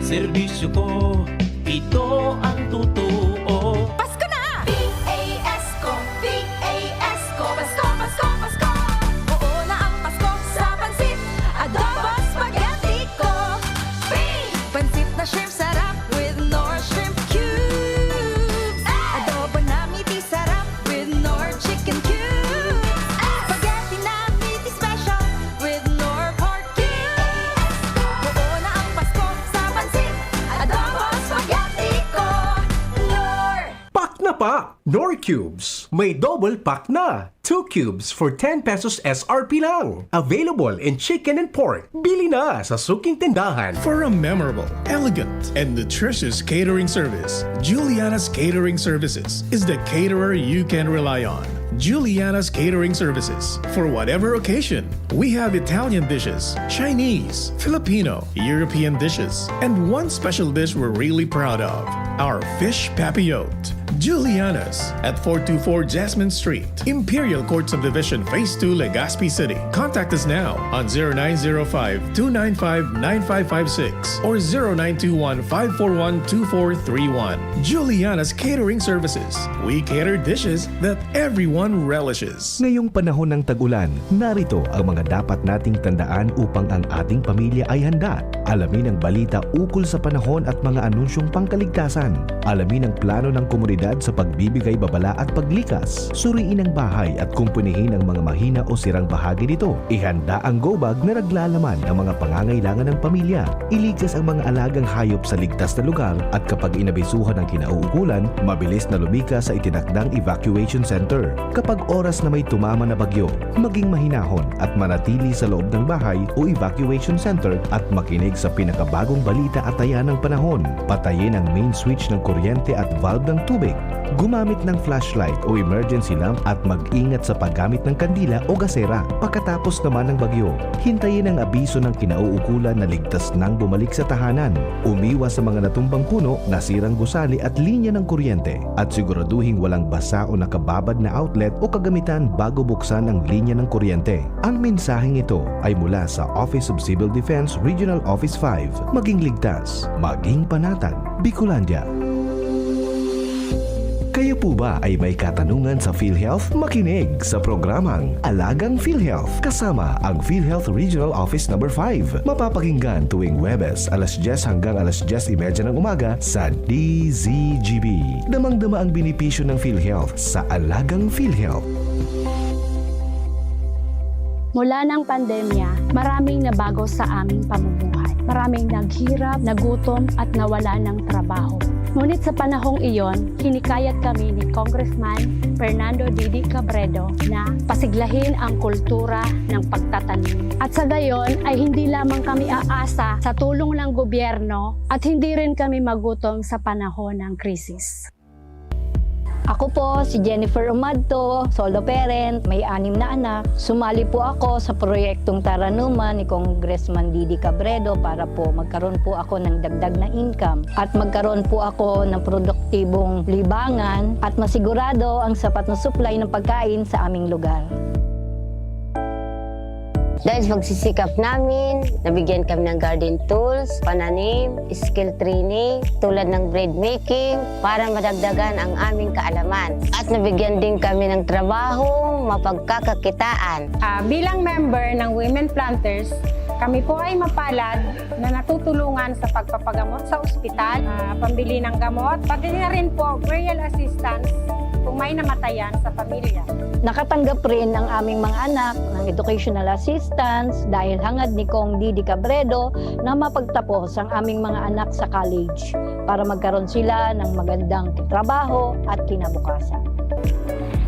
Serbisyo ko, ito ang totoo. Pasko na! P A S ko, P A S ko, Pasko, Pasko, Pasko! Oo na ang Pasko sa pansit, adobo, spaghetti ko. Bing! Pansit na shrimp sarap with Knorr shrimp cubes. Adobo na meaty sarap with Knorr chicken cubes. Spaghetti na meaty special with Knorr pork cubes. Oo na ang Pasko sa pansit, adobo, spaghetti ko. Knorr! Pack na pa! Knorr Cubes! May double pack na! Two cubes for ten pesos S R P lang. Available in chicken and pork. Bili na sa suking tindahan. For a memorable, elegant, and nutritious catering service, Juliana's Catering Services is the caterer you can rely on. Juliana's Catering Services, for whatever occasion. We have Italian dishes, Chinese, Filipino, European dishes, and one special dish we're really proud of, our fish papillote. Juliana's at four two four Jasmine Street, Imperial Court Subdivision, Phase two, Legazpi City. Contact us now on zero nine zero five, two nine five, nine five five six or zero nine two one, five four one, two four three one. Juliana's Catering Services. We cater dishes that everyone relishes. Ngayong panahon ng tag-ulan, narito ang mga dapat nating tandaan upang ang ating pamilya ay handa. Alamin ang balita ukol sa panahon at mga anunsyong pangkaligtasan. Alamin ang plano ng komunidad sa pagbibigay babala at paglikas. Suriin ang bahay at kumpunihin ang mga mahina o sirang bahagi nito. Ihanda ang go bag na naglalaman ng mga pangangailangan ng pamilya. Ilikas ang mga alagang hayop sa ligtas na lugar at kapag inabisuhan ang kinauukulan, mabilis na lumikas sa itinakdang evacuation center. Kapag oras na may tumama na bagyo, maging mahinahon at manatili sa loob ng bahay o evacuation center at makinig sa pinakabagong balita at taya ng panahon. Patayin ang main switch ng kuryente at valve ng tubig. Gumamit ng flashlight o emergency lamp at mag-ingat sa paggamit ng kandila o gasera. Pagkatapos naman ng bagyo, hintayin ang abiso ng kinauukulan na ligtas nang bumalik sa tahanan. Umiwas sa mga natumbang puno, nasirang gusali at linya ng kuryente, at siguraduhing walang basa o nakababad na outlet o kagamitan bago buksan ang linya ng kuryente. Ang mensaheng ito ay mula sa Office of Civil Defense Regional Office five. Maging ligtas, maging panatag, Bicolandia. Kayo po ba ay may katanungan sa PhilHealth? Makinig sa programang Alagang PhilHealth kasama ang PhilHealth Regional Office Number five. Mapapakinggan tuwing Huwebes, alas dyes hanggang alas dyes y media ng umaga sa D Z G B. Damang-dama ang benepisyo ng PhilHealth sa Alagang PhilHealth. Mula ng pandemya, maraming nabago sa aming pamumuhay. Maraming naghirap, nagutom, at nawala ng trabaho. Ngunit sa panahong iyon, hinikayat kami ni Congressman Fernando Didi Cabredo na pasiglahin ang kultura ng pagtatanim. At sa gayon ay hindi lamang kami aasa sa tulong ng gobyerno at hindi rin kami magutom sa panahon ng krisis. Ako po si Jennifer Umadto, solo parent, may anim na anak. Sumali po ako sa proyektong Taranuman ni Congressman Didi Cabredo para po magkaroon po ako ng dagdag na income at magkaroon po ako ng produktibong libangan at masigurado ang sapat na supply ng pagkain sa aming lugar. Dahil sa pagsisikap namin, nabigyan kami ng garden tools, pananim, skill training, tulad ng bread making, para madagdagan ang aming kaalaman. At nabigyan din kami ng trabahong mapagkakakitaan. Ah, bilang member ng Women Planters, kami po ay mapalad na natutulungan sa pagpapagamot sa ospital, ah, pambili ng gamot, pati na rin po burial assistance kung may namatayan sa pamilya. Nakatanggap rin ang aming mga anak ng educational assistance dahil hangad ni Cong Didi Cabredo na mapagtapos ang aming mga anak sa college para magkaroon sila ng magandang trabaho at kinabukasan.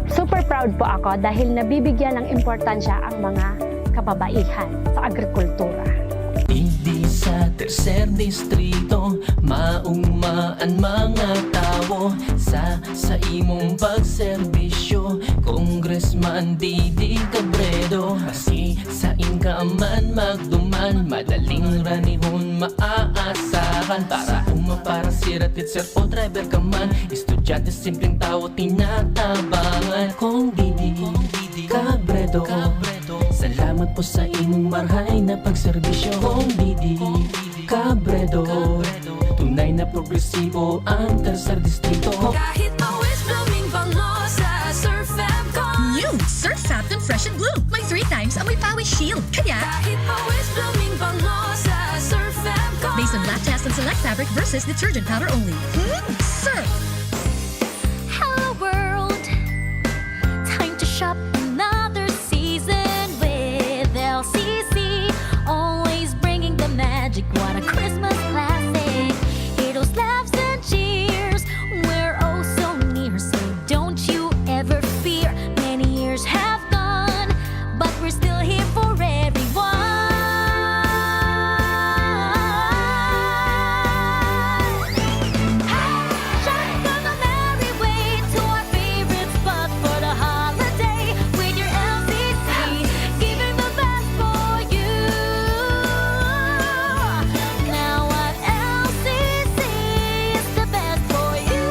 Super proud po ako dahil nabibigyan ng importansya ang mga kababaihan sa agrikultura. Digdi sa tercer distrito, maugma an mga tawo sa, sa imong pagserbisyo, Congressman Didi Cabredo. Maski sain ka man magduman, madaling ranihon maaasahan. Para uma, para sira, teacher o driver ka man, estudyante, simpleng tawo, tinatabangan. Cong Didi Cabredo, salamat po sa imong marahay na pagserbisyo. Cong Didi Cabredo, tunay na progresibo ang tercer distrito. Kahit pawis, blooming bango sa Surf Fab Con. New Surf Fab Con Fresh and Bloom. May three times amoy pawis shield. Kaya kahit pawis, blooming bango sa Surf Fab Con. Based on lab test and select fabric versus detergent powder only. Hmm, Surf! Hello world! Time to shop another season with L C C. Always bringing the magic. What a Christmas classic! Hear those laughs and cheers. We're oh so near. So don't you ever fear. Many years have gone, but we're still here for everyone. Hey! Shop on the merry way to our favorite spot for the holiday with your L C C. Giving the best for you. Now at L C C is the best for you.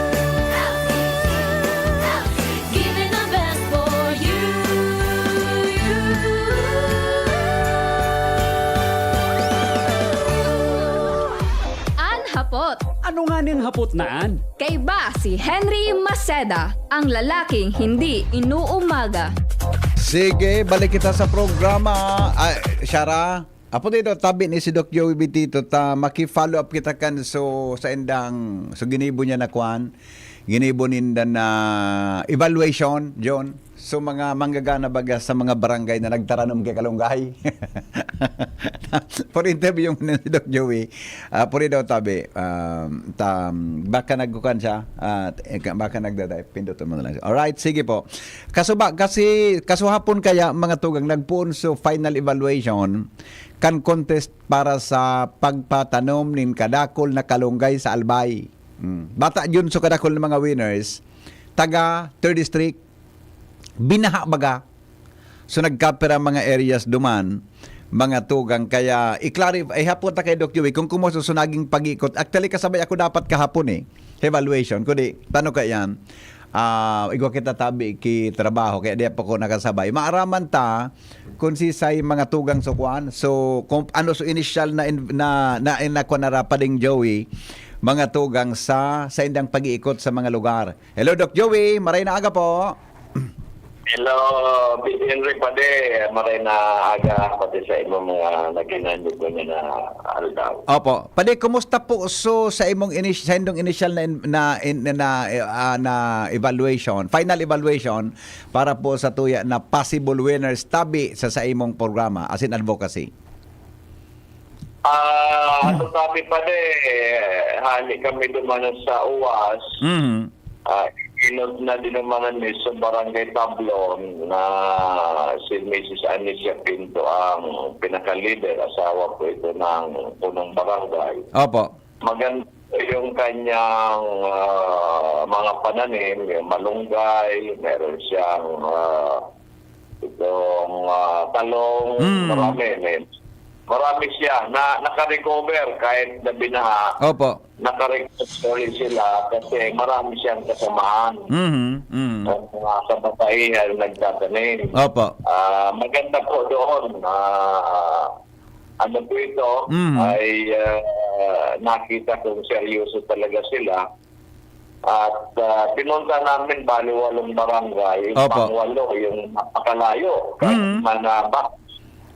Giving the best for you. An hapot. Ano nga ning hapot na an? Kaiba si Henry Maceda, ang lalaking hindi inuumaga. Sige, balik kita sa programa. Ay, Shara, apo dito, tabi ni si Doc Joey Bitito, ta maki-follow up kita kan so sa indang, so ginibo niya na kwan, ginibo ninda na evaluation, John. So, mga manggagana baga sa mga barangay na nagtaranom kay Kalunggay. For interview mo na si Doc Joey, ah, puri daw tabi, um, ta, baka nagkukan siya, ah, eh, ka-, baka nagdaday, pindutin mo na lang. Alright, sige po. Kaso ba, kasi, kasuhapon kaya, mga tugang, nagpoon so final evaluation kan contest para sa pagpatanom nin kadakol na kalunggay sa Albay. Mm. Bata Jun, so kadakul na mga winners, taga third district, binaha baga. So nagkapira mga areas duman, mga tugang. Kaya i-clarify, ihapon ta kay Doc Joey kung kumusta so naging pag-ikot. Actually, kasabay ako dapat kahapon eh, evaluation. Kundi, tano ka yan? Ah, igwa kita tabi ki trabaho, kaya di pa ko nakasabay. Maaraman ta kung si say mga tugang so kwan. So, kung ano so initial na in-, na, na, na, na, na, Pading Joey, mga tugang sa, sa indang pag-iikot sa mga lugar. Hello, Doc Joey. Maray na aga po. Hello, Big Henry Pade. Maray na aga pati sa imong mga naghinanyog ko niya na aldaw. Opo. Pade, kumusta po so sa imong inis-, sa indong initial na in-, na, in-, na, ah, na evaluation, final evaluation para po sa tuya na possible winners tabi sa, sa imong programa as in advocacy? Ah, ano sabi pa de, hali kami duman sa uwas. Mhm. Ah, inot na din naman ni sa Barangay Tablon na si Missus Anicia Pinto ang pinaka-leader, asawa po ito ng punong barangay. Opo. Maganda yung kanyang, ah, mga pananim, yung malunggay, meron siyang, ah, itong, ah, talong, Mm. marami, may, marami siya na naka-recover kahit na binaha. Opo. Naka-recover sila kasi marami siyang kasamahan. Mhm, mhm. Ang mga kababaihan nagtatanim. Opo. Ah, maganda po doon. Ah, ano po ito, Mhm. ay, ah, nakita kong seryoso talaga sila. At, ah, pinunta namin, bali, walong barangay, Opo. pangwalo, yung napakalayo, Mm. Manaba.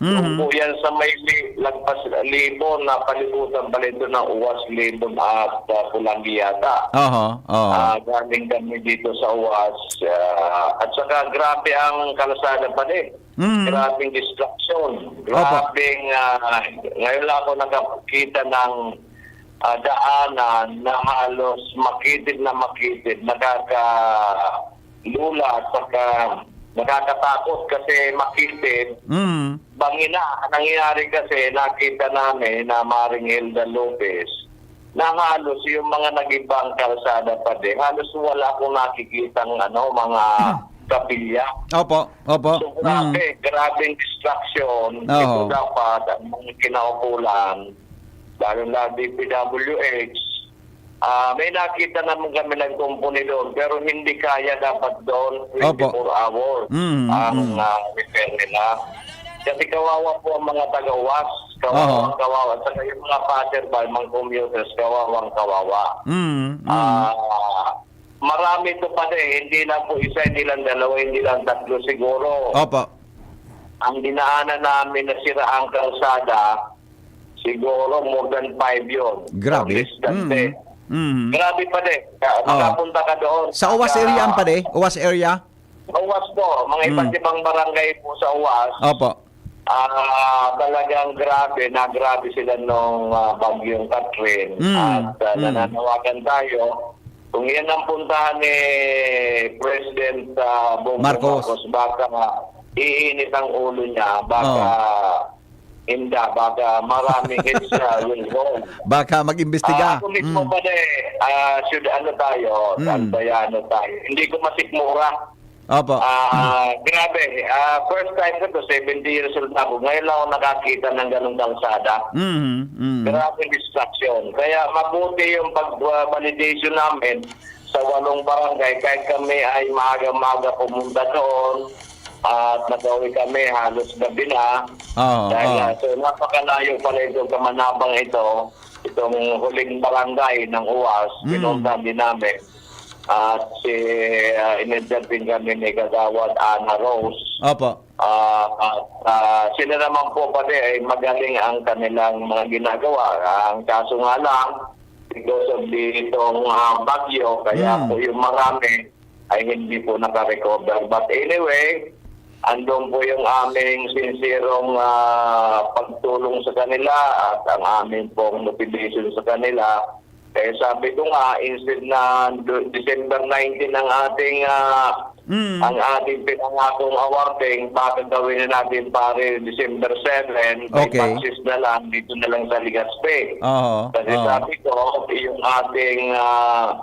Doon Mhm. po yan sa may li-, lagpas Libon, na palibutan pala ito ng Uwas, Libon at, ah, Pulangi yata. Oho, oho. Ah, galing kami dito sa Uwas, ah, at saka grabe ang kalsada pala eh. Mm. Grabeng distraction. Opo. Grabeng, ah, ngayon lang ako nakakita ng, ah, daanan na halos makitid na makitid, nakakalulat, saka nakakatakot kasi makitid. Mm. Bangina, nangyari kasi, nakita namin na Maring Hilda Lopez, na halos yung mga nag-ibang kalsada pa din, halos wala akong nakikitang, ano, mga kapilya. Opo, opo. So, grabe, Mm. grabeng distraction. Oho. Ito dapat ang mga kinaukulan, lalo na D P W H, ah, may nakita naman kami nagkumpuni doon, pero hindi kaya dapat doon Opo. twenty-four hours Mm, ang, mm. ah, repair nila. Kasi kawawa po ang mga taga-Uwas. Kawawang Oho. kawawa. Saka yung mga passerby, mga commuters, kawawang kawawa. Mm, mm. Ah, marami ito pa din. Hindi lang po isa, hindi lang dalawa, hindi lang tatlo siguro. Opo. Ang dinaanan namin na sira ang kalsada, siguro more than five yun. Grabe. At least that Mm. day. Mm. Grabe pa din. Ka-, Oo. makapunta ka doon. Sa Uwas Sa area yan, pare? Uwas area? Uwas po. Mga iba't Mm. ibang barangay po sa Uwas. Opo. Ah, talagang grabe, na grabe sila nung, ah, Bagyong Catherine. Mm. At, ah, Mm. nananawagan tayo, kung yan ang puntahan ni President, ah, Bongbong Marcos. Marcos, baka iinit ang ulo niya, baka Oo. inda, baka maraming hits na will go. Baka mag-imbestiga. Ah, ako mismo Mm. pala eh, ah, should ano tayo, Mm. Albay-ano tayo. Hindi ko masikmura. Opo. Ah, Mm. grabe. Ah, first time ko to, seventy years old na ako. Ngayon lang ako nakakita ng ganong kalsada. Mm, mm. Grabe distraction. Kaya mabuti yung pag, ah, validation namin sa walong barangay. Kahit kami ay maaga-maaga pumunta doon at nakauwi kami halos gabi na. Oo, Dahil oo. nga, so napakalayo pala itong kamanabang ito. Itong huling barangay ng Uwas, Mm. pinuntahan din namin. At si, ah, in-entertain kami ni Kagawad Ana Rose. Opo. Ah, at, ah, sila naman po pati ay magaling ang kanilang mga ginagawa. Ang kaso nga lang, because of ditong, ah, bagyo, kaya Mm. po yung marami ay hindi po nakarecover. But anyway, andun po yung aming sinserong, ah, pagtulong sa kanila at ang aming pong motivation sa kanila Eh, sabi ko nga, instead na do-, December nineteen ang ating, ah, Mm. ang ating pinangakong awarding, baka gawin na natin, pare, December seven, by Okay. Paxis na lang, dito na lang sa Legazpi. Oo, Kasi oo. sabi ko, yung ating, ah,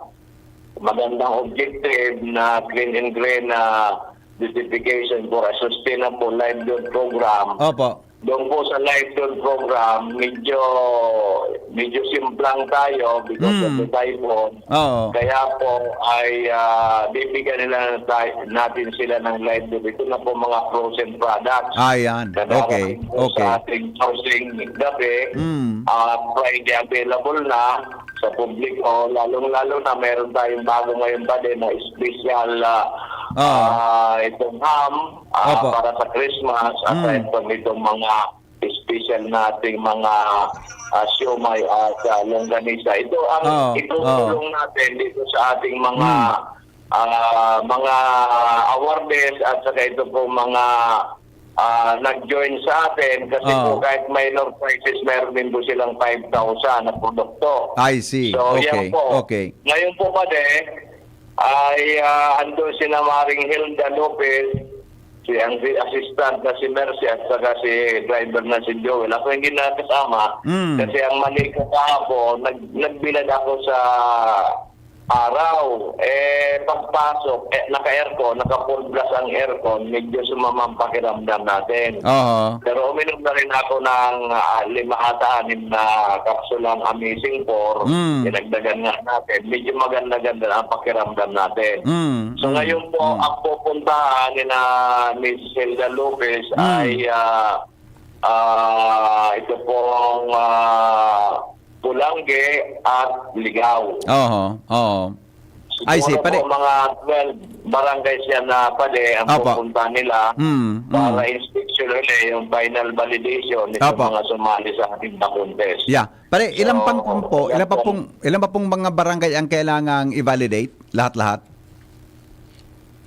magandang objective na clean and green na beautification for a sustainable livelihood program. Opo. Doon po sa livelihood program, medyo, medyo simplang tayo because of Mm. the typhoon. Oo. Kaya po ay, ah, bibigyan nila ng tay-, natin sila ng livelihood. Ito na po mga frozen products Ah, yan. na Okay, darating po okay. sa ating sourcing gabi. Mm. Ah, Friday available na sa publiko. Lalong-lalo na meron tayong bago ngayon pa din na special, ah, Ah. ah, itong ham, ah, Opo. para sa Christmas. At Mm. ito, itong mga special nating mga, ah, siomai at, ah, longganisa. Ito ang Oo, itutulong oo. natin dito sa ating mga, Mm. ah, mga awardees at saka ito po mga, ah, nag-join sa atin kasi po Oo. kahit minor prices, meron din po silang five thousand na produkto. I see. So, yan Okay, po. okay. Ngayon po, pare, ay, ah, andun sina Maring Hilda Lopez, si, ang si assistant na si Mercy at saka si driver na si Joel. Ako hindi nakasama Mm. kasi ang mali ko kahapon, nag-, nagbilad ako sa araw. Eh, pagpasok, eh, naka-aircon, naka-full blast ang aircon, medyo sumama ang pakiramdam natin. Oo. Pero uminom na rin ako ng, ah, lima ata, anim na kapsulang Amazing Four. Mm. Dinagdagan nga natin. Medyo maganda-ganda na ang pakiramdam natin. Mm, So, mm, ngayon po, mm. ang pupuntahan ni na Miss Hilda Lopez Mm. ay, ah, ah, ito pong, ah, Pulangge at Ligao. Oho, oo. I see, Siguro pare. po, mga twelve barangays yan na, pare, ang Opo. pupunta nila Mm, para mm. inspection ulit, yung final validation nitong Opo. mga sumali sa ating contest. Yeah. Pare, ilan So, pang, pang po, ilan ilan pa pong pong, ilan pa pong mga barangay ang kailangang i-validate? Lahat-lahat?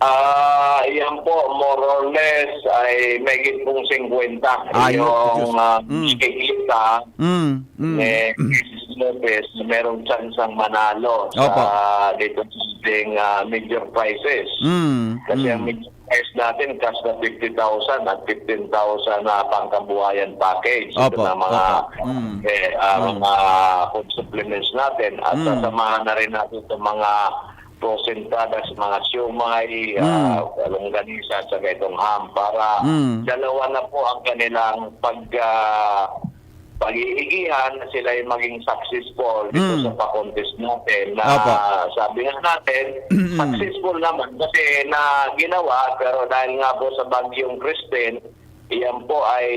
Ah, iyan po, more or less, ay mahigit pong singkwenta Ah, yun, yung, Diyos. ah, Mm. nakikita Mm, mm. ni Misis Lopez na merong tsansang manalo sa Opo. dito sa ating, ah, major prizes. Mm, Kasi ang mm. major prize natin, cash na fifty thousand at fifteen thousand na pangkabuhayan package. Ito Opo, na mga, opo. Mm. eh, ah, Mm. mga food supplements natin at Mm. sasamahan na rin natin sa mga frozen products, mga siomai, ah, Mm. longganisa, at saka itong ham para Mm. dalawa na po ang kanilang pag, ah, pag-iigihan na sila ay maging successful dito Mm. sa pa-contest natin na Opo. sabi nga natin, Mm. successful naman kasi na ginawa, pero dahil nga po sa Bagyong Christine, iyan po ay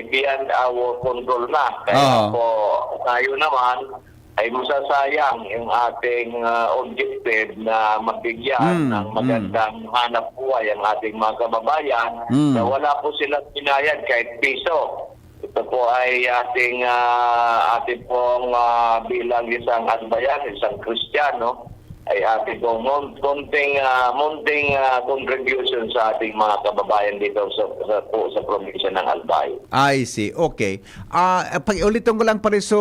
beyond our control na. Kaya Oo. po tayo naman ay masasayang yung ating, ah, objective na mabigyan Mm, ng mm. magandang hanap buhay ang ating mga kababayan Mm. na wala po silang binayad kahit piso. Ito po ay ating, ah, ating pong, ah, bilang isang Albayan, isang Kristiyano, ay ating pong mon-, konting, ah, munting, ah, contribution sa ating mga kababayan dito sa, sa, po sa probinsya ng Albay. I see. Okay. Ah, pag-ulitin ko lang, pare, so,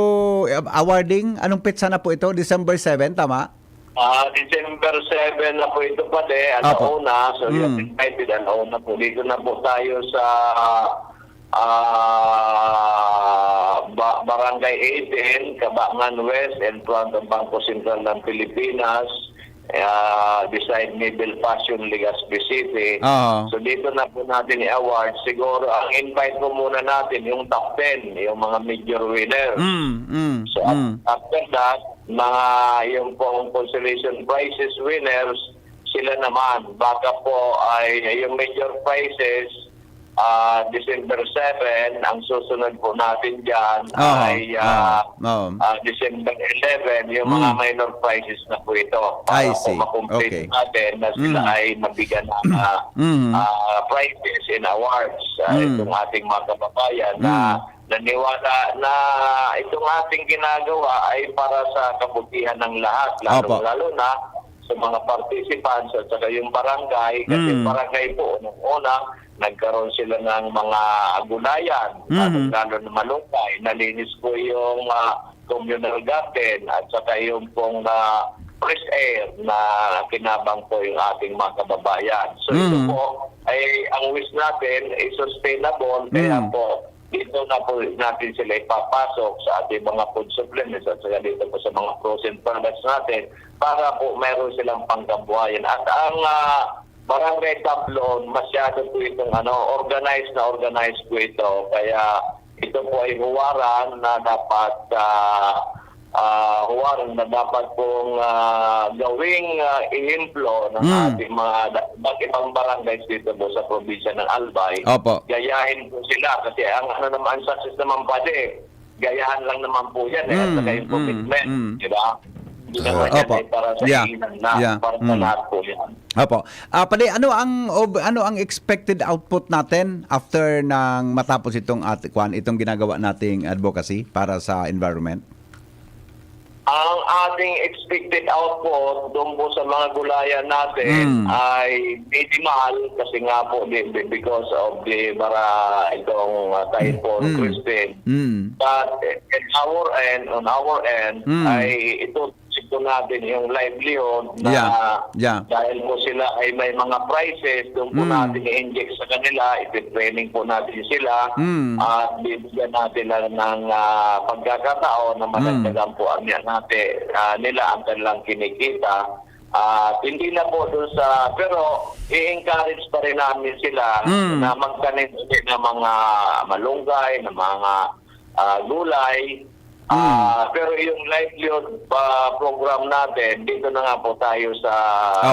ah, awarding, anong petsa na po ito? December seven, tama? Ah, December seven na po ito, pare, Apo. alauna. So, you're Mm. invited, alauna po. Dito na po tayo sa, ah, Ba-, Barangay eighteen, Cabangan West, in front of Bangko Sentral ng Pilipinas, ah, beside Mabel Fashion, Legazpi City. Oo. So, dito na po natin i-award. Siguro, ang invite po muna natin, yung top ten, yung mga major winners. Mm, mm, So, af-, mm. after that, mga, yung pong consolation prizes winners, sila naman. Baka po ay yung major prizes, ah, December seven, ang susunod po natin dyan Oo, ay, ah, oo, oo. ah, December eleven, yung mga Mm. minor prizes na po ito. Para I po see. ma-complete Okay. natin na sila Mm. ay mabigyan ng, ah, Mm. ah, prizes and awards, ah, Mm. itong ating mga kababayan na Mm. naniwala na itong ating ginagawa ay para sa kabutihan ng lahat, Opo. lalong-lalo na sa mga participants at saka yung barangay, kasi yung Mm. barangay po, unang-una, nagkaroon sila ng mga gulayan, Mm. lalong-lalo na malunggay. Nalinis po yung, ah, communal garden at saka yung pong, ah, fresh air na kinabang po yung ating mga kababayan. So, ito Mm. po ay ang wish natin is sustainable, kaya Mm. po dito na po natin sila ipapasok sa ating mga food supplements at saka dito po sa mga frozen products natin para po meron silang pangkabuhayan. At ang, ah, Barangay Tablon, masyado po itong ano, organized na organized po ito. Kaya ito po ay huwaran na dapat, ah, ah, huwaran na dapat pong, ah, gawing, ah, ehemplo ng Mm. ating mga da-, iba't ibang barangays dito po sa probinsya ng Albay. Opo. Gayahin po sila kasi ang ano naman, ang success naman pwede, gayahan lang naman po yan eh, at Mm, saka yung mm, commitment, mm. di ba? Hindi naman yan Opo. ay para sa Yeah. iilan lang, Yeah. para sa Mm. lahat po yan. Opo. Ah, Padi, ano ang ob-, ano ang expected output natin after ng matapos itong at-, kwan, itong ginagawa nating advocacy para sa environment? Ang ating expected output doon po sa mga gulayan natin Mm. ay minimal kasi nga po di-, di-, because of the bara-, itong, ah, Typhoon Mm. Christine. Mm. But in our end, on our end, Mm. ay ito po natin yung livelihood na Yeah. Yeah. dahil po sila ay may mga prices, doon po Mm. natin i-inject sa kanila, ipi-training po natin sila, Mm. at bibigyan natin lang ng, ah, pagkakataon na Mm. madagdagan po ang niya natin, ah, nila ang kanilang kinikita. At hindi na po doon sa, pero i-encourage pa rin namin sila Mm. na magtanim ulit ng mga malunggay, ng mga, ah, gulay. Mm. Ah, pero yung livelihood, ah, program natin, dito na nga po tayo sa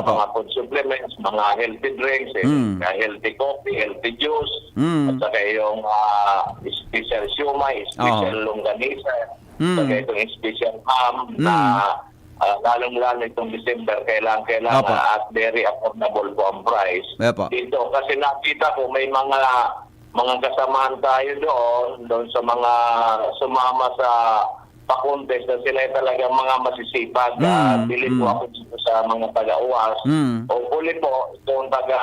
Opo. mga food supplements, mga healthy drinks, eh, Mm. mga healthy coffee, healthy juice, Mm. at saka yung, ah, special siomai, special Oho. longganisa, Mm. saka itong special ham na, Mm. ah, lalong-lalo itong December, kailangan, kailangan Opo. at very affordable po ang price. Opo. Dito, kasi nakita ko may mga mga kasamahan tayo doon, doon sa mga sumama sa pa-contest na sila ay talagang mga masisipag. Mm, Ah, bili po mm. ako dito sa mga taga-Uwas. Mm. Hopefully po, itong taga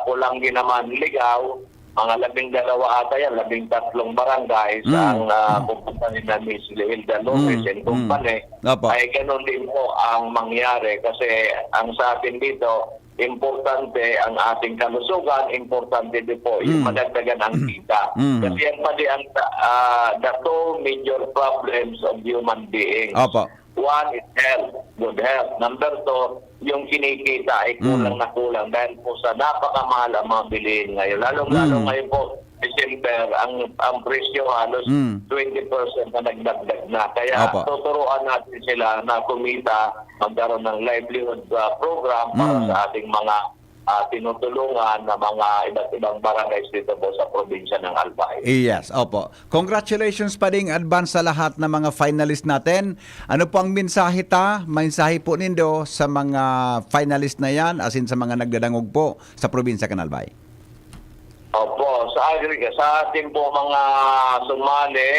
Polangui naman, Ligao, mga labing dalawa ata yan, labing tatlong barangay sa Mm, ang, ah, mm. pupuntahan na Miss Hilda Lopez Mm, and mm. company, Opo. ay ganun din po ang mangyari. Kasi ang sa atin dito, importante ang ating kalusugan, importante din po yung Mm. madagdagan ang Mm. kita. Mm. Kasi yan pa di ang, ah, the two major problems of human beings. Opo. One is health, good health. Number two, yung kinikita ay kulang Mm. na kulang dahil po sa napakamahal ang mga bilihin ngayon. Lalong-lalo Mm. ngayon po, December, ang, ang presyo halos Mm. twenty percent na nagdagdag na. Kaya Opo. tuturuan natin sila na kumita, magkaroon ng livelihood, ah, program para Mm. sa ating mga, ah, tinutulungan na mga iba't ibang barangays dito po sa probinsya ng Albay. Yes, opo. Congratulations pa ding advance sa lahat ng mga finalist natin. Ano po ang mensahe ta, mensahe po nindo sa mga finalist na yan, as in sa mga nagdadangog po sa probinsya kan Albay? Opo, sa agri-, sa ating po mga sumali,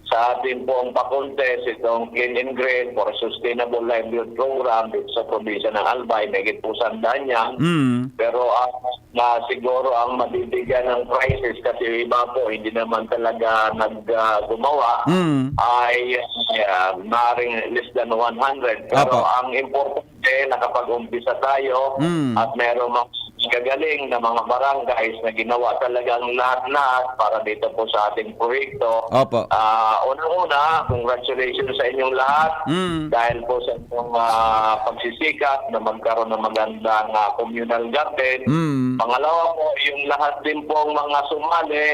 sa ating pong pa-contest, itong Clean and Green for Sustainable Livelihood Program dito sa probinsya ng Albay, mahigit po sandaan yan. Mm. Pero ang, na siguro ang mabibigyan ng prizes kasi yung iba po hindi naman talaga nag, ah, gumawa Mm. ay, ah, maaaring less than one hundred. Pero Apo. ang importante, nakapag-umpisa tayo Mm. at meron mga gagaling na mga barangays na ginawa talagang lahat-lahat para dito po sa ating proyekto. Opo. Ah, unang-una, congratulations sa inyong lahat Mm. dahil po sa inyong, ah, pagsisikap na magkaroon ng magandang, ah, communal garden. Mm. Pangalawa po, yung lahat din pong mga sumali,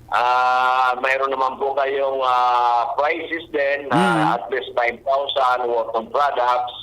ah, mayroon naman po kayong, ah, prizes din na Mm. at least five thousand worth of products.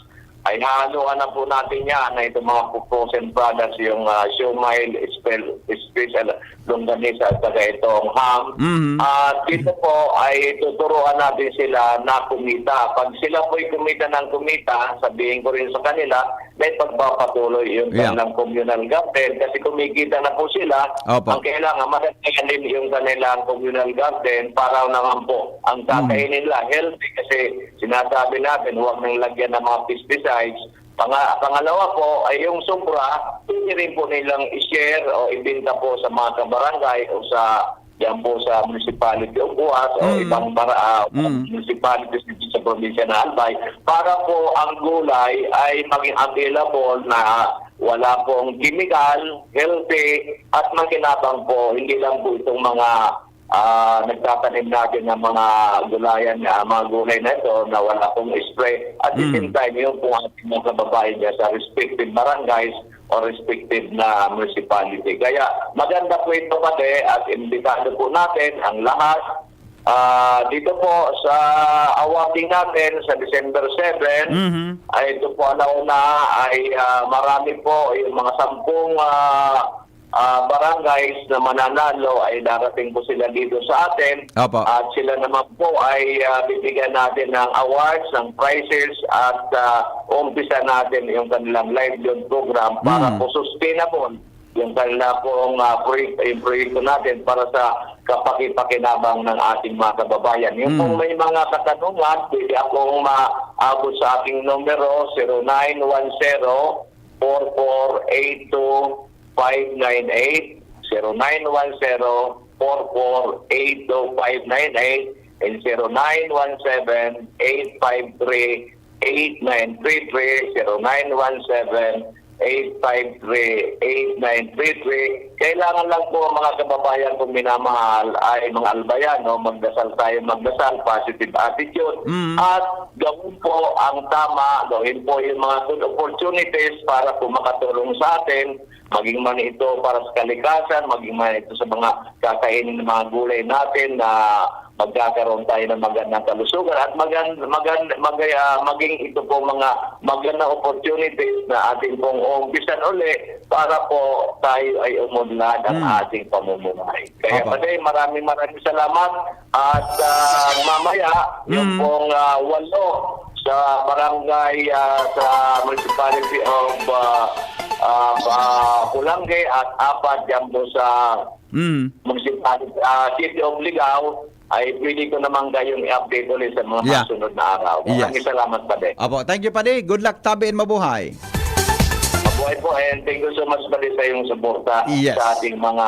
Ay, hahaluan na po natin yan na itong mga frozen products, yung, ah, siomai, spel-, special longganisa at saka itong ham. Mhm. At dito po ay tuturuan natin sila na kumita. Pag sila po'y kumita ng kumita, sabihin ko rin sa kanila, may pagpapatuloy yung Yeah. kanilang communal garden kasi kumikita na po sila. Opo. Ang kailangan, madagdagan din yung kanilang communal garden para naman po ang Mm. kakainin nila healthy kasi sinasabi natin, huwag nang lagyan ng mga pesticides. Panga-, pangalawa po ay yung sobra, pwede rin po nilang i-share o ibenta po sa mga kabarangay o sa diyan po sa municipality of Buas o Mm. ibang bara-, ah, Mm. municipalities dito sa probinsya ng Albay, para po ang gulay ay maging available na wala pong kemikal, healthy, at makinabang po. Hindi lang po itong mga, ah, nagtatanim natin ng mga gulayan, ah, mga gulay na ito na wala pong spray. At the Mm. same time, yung pong ating mga kababayan dyan sa respective barangays o respective na municipality. Kaya maganda po ito, pati, at imbitado po natin ang lahat. Ah, dito po sa awarding natin sa December seven, Mhm. ay ito po, alauna, ay, ah, marami po, yung mga sampung, ah, ah, barangays na mananalo ay darating po sila dito sa atin. Opo. At sila naman po ay, ah, bibigyan natin ng awards, ng prizes, at, ah, umpisa natin yung kanilang livelihood program para Mm. po sustainable yung kanila pong, ah, proyek-, yung proyekto natin para sa kapakipakinabang ng ating mga kababayan. Yung Mm. pong may mga katanungan, pwede akong maabot sa aking numero, zero nine one zero, four four eight two, five nine eight, zero nine one zero, four four eight two, five nine eight, and zero nine one seven, eight five three, eight nine three three, zero nine one seven, eight five three, eight nine three three. Kailangan lang po, mga kababayan kong minamahal, ay mga Albayano, magdasal tayo, magdasal, positive attitude, Mm. at gawin po ang tama, gawin po yung mga good opportunities para po makatulong sa atin, maging man ito para sa kalikasan, maging man ito sa mga kakainin ng mga gulay natin na magkakaroon tayo ng magandang kalusugan at magan-, magan-, magay-, ah, maging ito po mga magandang opportunities na atin pong uumpisan uli para po tayo ay umunlad ang Hmm. ating pamumuhay. Kaya, Opo. Pare, maraming, maraming salamat. At, ah, mamaya, yung Hmm. pong, ah, walo sa barangay, ah, sa Municipality of, ah, ah, ah, Pulangi at apat dyan po sa Hmm. Municipality, ah, City of Ligao, ay pwede ko naman kayong i-update ulit sa mga Yeah. masunod na araw. Yes. Maraming salamat, Pare. Apo, thank you, Pare. Good luck, tabi, and mabuhay. Mabuhay po, and thank you so much, Pare, sa iyong suporta Yes. sa ating mga,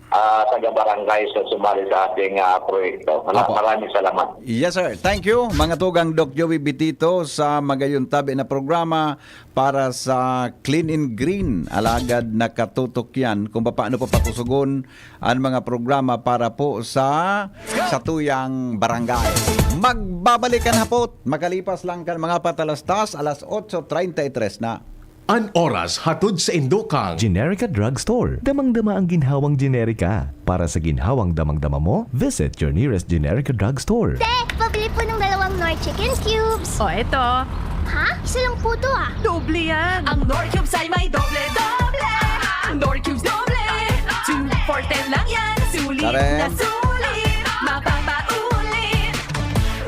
ah, taga-barangay sa sumali sa ating, ah, proyekto. Mala-, Apo. Maraming salamat. Yes, sir. Thank you, mga tugang Doc Joey Bitito, sa magayon tabi na programa para sa Clean and Green. Alagad nakatutok yan kung paano po pakusugon ang mga programa para po sa satuyang barangay. Magbabalik kan hapot, makalipas lang kan mga patalastas, alas otso treinta y tres na. An oras hatod sa Indokang Generica Drugstore. Damang-dama ang ginhawang Generica. Para sa ginhawang damang-dama mo, visit your nearest Generica Drugstore. Te, pabili po ng dalawang Knorr Chicken Cubes. O, eto. Ha? Isa lang po to, ah. Doble yan. Ang Knorr Cubes ay may doble-doble. Ang Knorr Cubes doble. Two for ten lang yan. Sulit Karen. na sulit. Mapapaulit.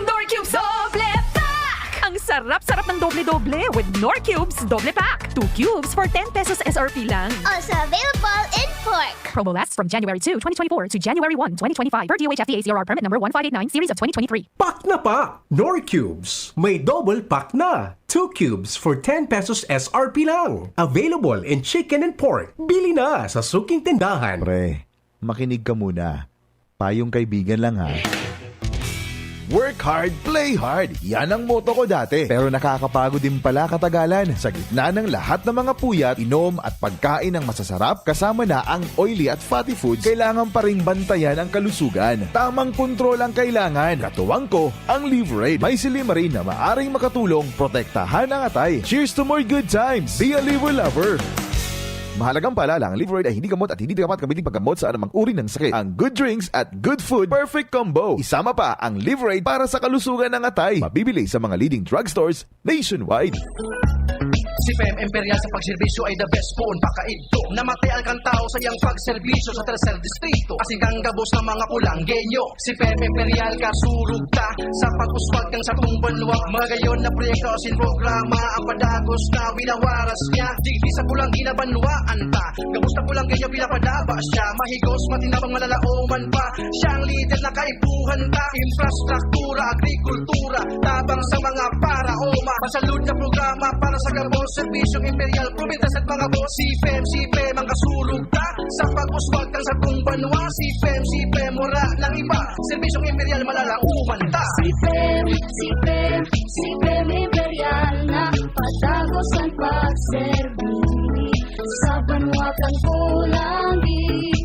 Knorr Cubes doble pack! Ang sarap-sarap ng doble-doble with Knorr Cubes doble pack. Two cubes for ten pesos S R P lang. Also available in pork. Promo lasts from January two, twenty twenty-four to January one, twenty twenty-five, per D O H F T A C R R permit number one five eight nine, series of twenty twenty-three. Pack na pa! Knorr Cubes. May double pack na. Two cubes for ten pesos S R P lang. Available in chicken and pork. Bili na sa suking tindahan. Pre, makinig ka muna. Payong kaibigan lang, ha. Work hard, play hard. Yan ang motto ko dati. Pero nakakapagod din pala katagalan. Sa gitna ng lahat ng mga puyat, inom at pagkain ng masasarap, kasama na ang oily at fatty foods, kailangan pa ring bantayan ang kalusugan. Tamang kontrol ang kailangan. Katuwang ko, ang Liverade. May silymarin na maaring makatulong protektahan ang atay. Cheers to more good times! Be a Liver Lover! Mahalagang paalala, ang Liverade ay hindi gamot at hindi dapat gamitin paggamot sa anumang uri ng sakit. Ang good drinks at good food, perfect combo. Isama pa ang Liverade para sa kalusugan ng atay. Mabibili sa mga leading drugstores nationwide. Si P M Imperial sa pagserbisyo ay the best poon pakaidto. Namatian kan tao sa iyang pagserbisyo sa Tercer Distrito. Asin kan gabos ng mga Pulanggenyo. Si P M Imperial kasurog ta sa pag-uswag kan satong banwa. Magayon na proyekto asin programa ang padagos na winawaras niya. Digdi sa Pulanggi na banwaan ta. Gabos na Pulanggenyo pinapadaba siya. Mahigos, matinabang, malalaoman pa. Siyang lider na kaipuhan ta. Infrastruktura, agrikultura, tabang sa mga paraoma. Masalud na programa para sa gabos. Serbisyong Imperial, probinsya at mga boss. Si P M, si P M ang kasurog ta. Sa pag-uswag kan satong banwa, si P E M, si P E M, wala nang iba. Serbisyong imperial, malalaoman ta. Si P E M, si P E M, si P E M Imperial na patagos ang pagserbi sa banwa kan Polangi.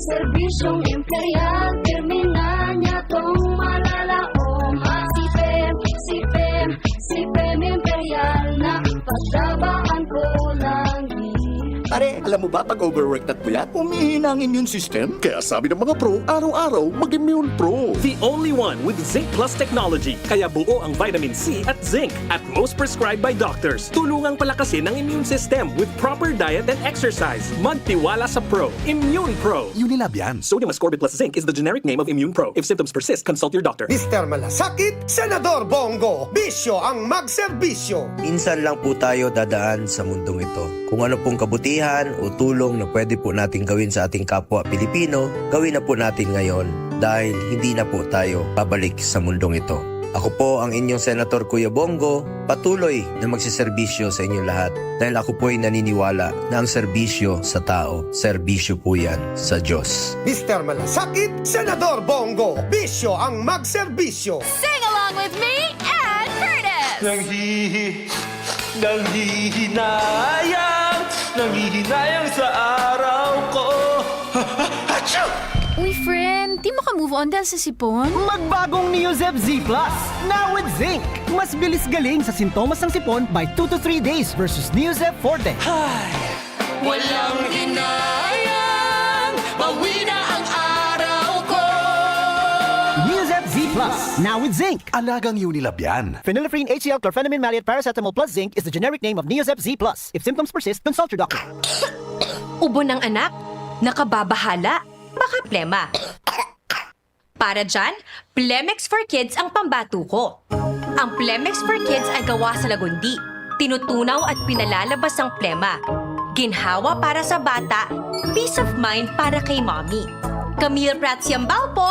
Serbisyong imperial, pirmi na niya tong malalaoman. Si P E M, si P E M, si P E M Imperial na pagtabaan Polangi. Pare, alam mo ba, pag overwork na puyat, humihina ang immune system? Kaya sabi ng mga pro, araw-araw mag-Immune Pro. The only one with Zinc Plus technology. Kaya buo ang vitamin C at zinc at most prescribed by doctors. Tulungang palakasin ang immune system with proper diet and exercise. Magtiwala sa Pro. Immune Pro. Unilab yan. Sodium ascorbate plus zinc is the generic name of Immune Pro. If symptoms persist, consult your doctor. Mister Malasakit, Senador Bongo, bisyo ang magserbisyo. Minsan lang po tayo dadaan sa mundong ito. Kung ano pong kabutihan o tulong na pwede po nating gawin sa ating kapwa Pilipino, gawin na po natin ngayon dahil hindi na po tayo babalik sa mundong ito. Ako po ang inyong Senator Kuya Bongo, patuloy na magseserbisyo sa inyong lahat dahil ako po'y naniniwala na ang serbisyo sa tao, serbisyo po yan sa Diyos. Mister Malasakit, Senador Bongo, bisyo ang magserbisyo. Sing along with me and Curtis! Nanghihi-, nanghihinayang, nanghihinayang sa araw ko. Achoo! Uy, friend, di mo ka move on dahil sa sipon? Magbagong Neozep Z Plus, now with zinc. Mas bilis galing sa sintomas ng sipon by two to three days versus Neozep Forte. Hay! Walang hinayang, bawi na ang araw ko. Neozep Z Plus, now with zinc. Alagang Unilab yan. Phenylephrine H C L chlorphenamine maleate paracetamol plus zinc is the generic name of Neozep Z Plus. If symptoms persist, consult your doctor. Ubo ng anak, nakababahala, baka plema. Para dyan, Plemex for Kids ang pambato ko. Ang Plemex for Kids ay gawa sa lagundi. Tinutunaw at pinalalabas ang plema. Ginhawa para sa bata, peace of mind para kay mommy. Camille Prats Yambao po,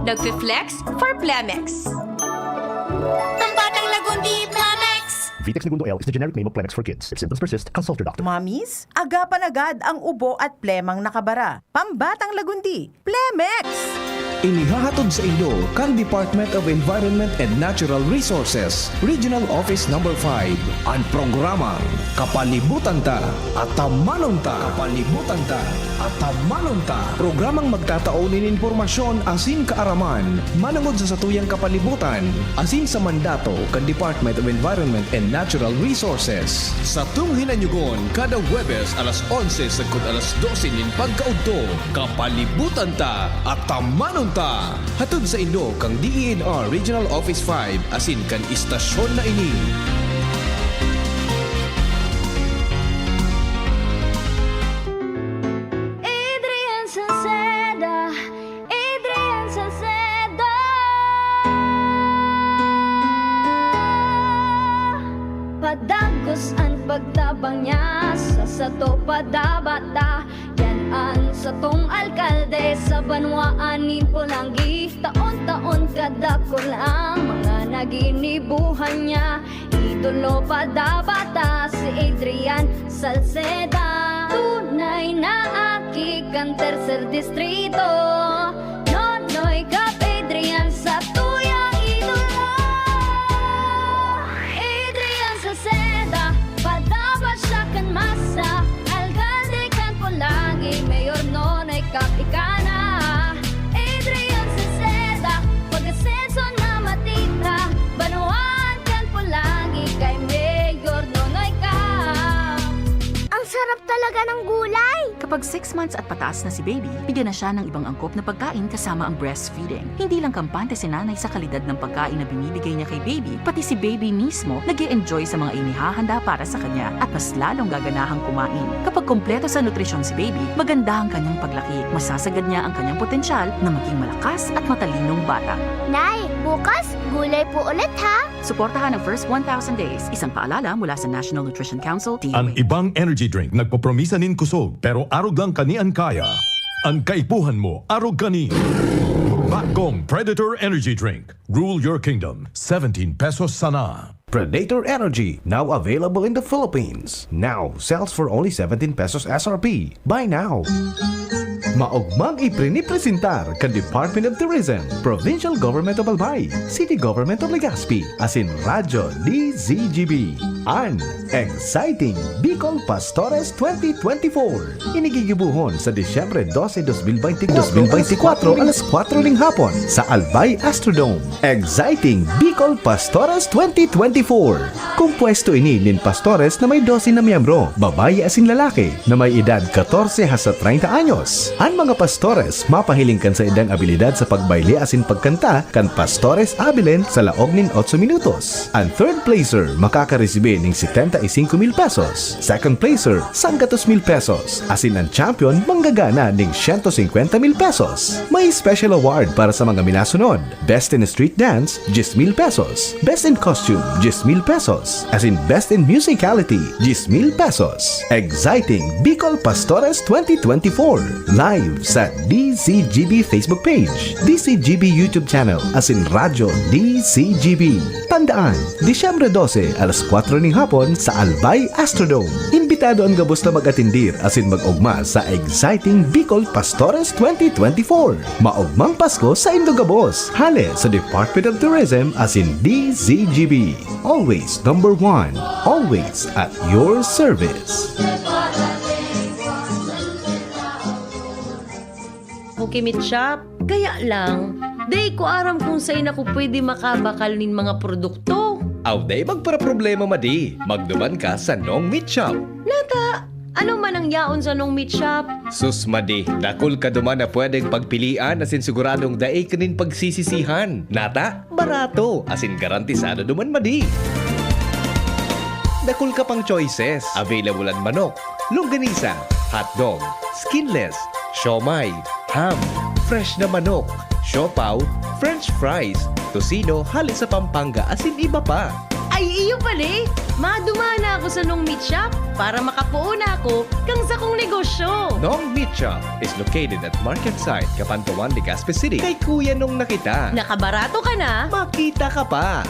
nagfi-flex for Plemex. Pambatang lagundi, Plemex! Vitex Negundo L is the generic name of Plemex for Kids. If symptoms persist, consult your doctor. Mommies, agapan agad ang ubo at plemang nakabara. Pambatang lagundi, Plemex! Inihahatod sa inyo kan Department of Environment and Natural Resources, Regional Office Number five, an programang Kapalibutan Ta, Atamanon Ta. Kapalibutan Ta, Atamanon Ta. Programang magtatao nin impormasyon asin kaaraman manongod sa satuyang kapalibutan asin sa mandato kan Department of Environment and Natural Resources. Satong hinanyogon kada Huwebes alas onse sagkod alas dose nin pagkaudto. Kapalibutan Ta, Atamanon Ta! Hatod sa inyo kan D E N R Regional Office five asin kan istasyon na ini. Adrian Salceda, Adrian Salceda. Padagos an pagtabang niya sa sato padabata. Yan an satong alkalde sa banwaan nin Polangui. Taon-taon kadakul ang mga naginibuhan niya. Idolo padabata si Adrian Salceda. Tunay na aki kan tercer distrito. Nonoy Cap Adrian sa tuyang idolo. Adrian Salceda, padaba siya kan masa. Alkalde kan Polangui, Mayor Nonoy Cap ika na. Adrian Salceda, pag-asenso na matita. Banwaan kan Polangui kay Mayor Nonoy Cap. Ang sarap talaga ng gulay! Kapag six months at pataas na si baby, bigyan na siya ng ibang angkop na pagkain kasama ang breastfeeding. Hindi lang kampante si nanay sa kalidad ng pagkain na binibigay niya kay baby, pati si baby mismo nag enjoy sa mga inihahanda para sa kanya at mas lalong gaganahang kumain. Kapag kompleto sa nutrisyon si baby, maganda ang kanyang paglaki. Masasagad niya ang kanyang potensyal na maging malakas at matalinong bata. Nay, bukas, gulay po ulit ha! Suportahan ang first one thousand days. Isang paalala mula sa National Nutrition Council, An D O H. Ibang energy drink nagpopromisa nin kusog, pero arog lang kani an kaya. An kaipuhan mo, arog kani. Bakong Predator Energy Drink. Rule your kingdom. Seventeen pesos sana. Predator Energy, now available in the Philippines. Now sells for only seventeen pesos S R P. Buy now. Maogmang iprinipresentar kan Department of Tourism, Provincial Government of Albay, City Government of Legazpi, asin Radyo D Z G B, an Exciting Bicol Pastores twenty twenty-four. Ini gigibohon sa Disyembre dose, dos mil beintikwatro, alas kwatro ning hapon sa Albay Astrodome. Exciting Bicol Pastores twenty twenty-four. Kompuesto ini nin pastores na may dose na miyembro, babayi asin lalaki, na may edad katorse hasta treinta anyos. An mga pastores mapahiling kan saindang abilidad sa pagbayle asin pagkanta kan Pastores Abilene sa laog nin otso minutos. An third placer makakaresibi nin setenta y cinco mil pesos, second placer, sanggatos mil pesos, asin an champion manggagana nin siyento singkwenta mil pesos. May special award para sa mga minasunod: Best in Street Dance, diyes mil pesos. Best in Costume, diyes mil pesos. Asin Best in Musicality, diyes mil pesos. Exciting Bicol Pastores twenty twenty-four. Live sa D Z G B Facebook page, D Z G B YouTube channel, asin Radyo D Z G B. Tandaan, Disyembre dose, alas kwatro ning hapon sa Albay Astrodome. Imbitado an gabos na mag-atendir asin mag-ogma sa Exciting Bicol Pastores twenty twenty-four. Maogmang Pasko saindo gabos! Hale sa Department of Tourism asin D Z G B. Always number one. Always at your service. Ako ki Meat Shop. Kaya lang, dai ko aram kung sain ako pwede makabakal nin mga produkto. Aw, dai magparaproblema, madi. Magduman ka sa Nong Meat Shop. Nata, ano man ang yaon sa Nong Meat Shop? Sus, madi, dakul ka duman na pwedeng pagpilian asin siguradong dai ka nin pagsisisihan. Nata, barato, asin garantisado duman, madi. Dakul ka pang choices. Available an manok, longganisa, hotdog, skinless, siomai, ham, fresh na manok, siopaw, french fries, tocino hale sa Pampanga asin iba pa. Ay, iyo pali! Madumana ako sa Nong Meat Shop para makapoon ako kan sakong negosyo. Nong Meat Shop is located at Market Site, Kapantuan, Legazpi City. Kay Kuya Nong na kita. Nakabarato ka na, makita ka pa!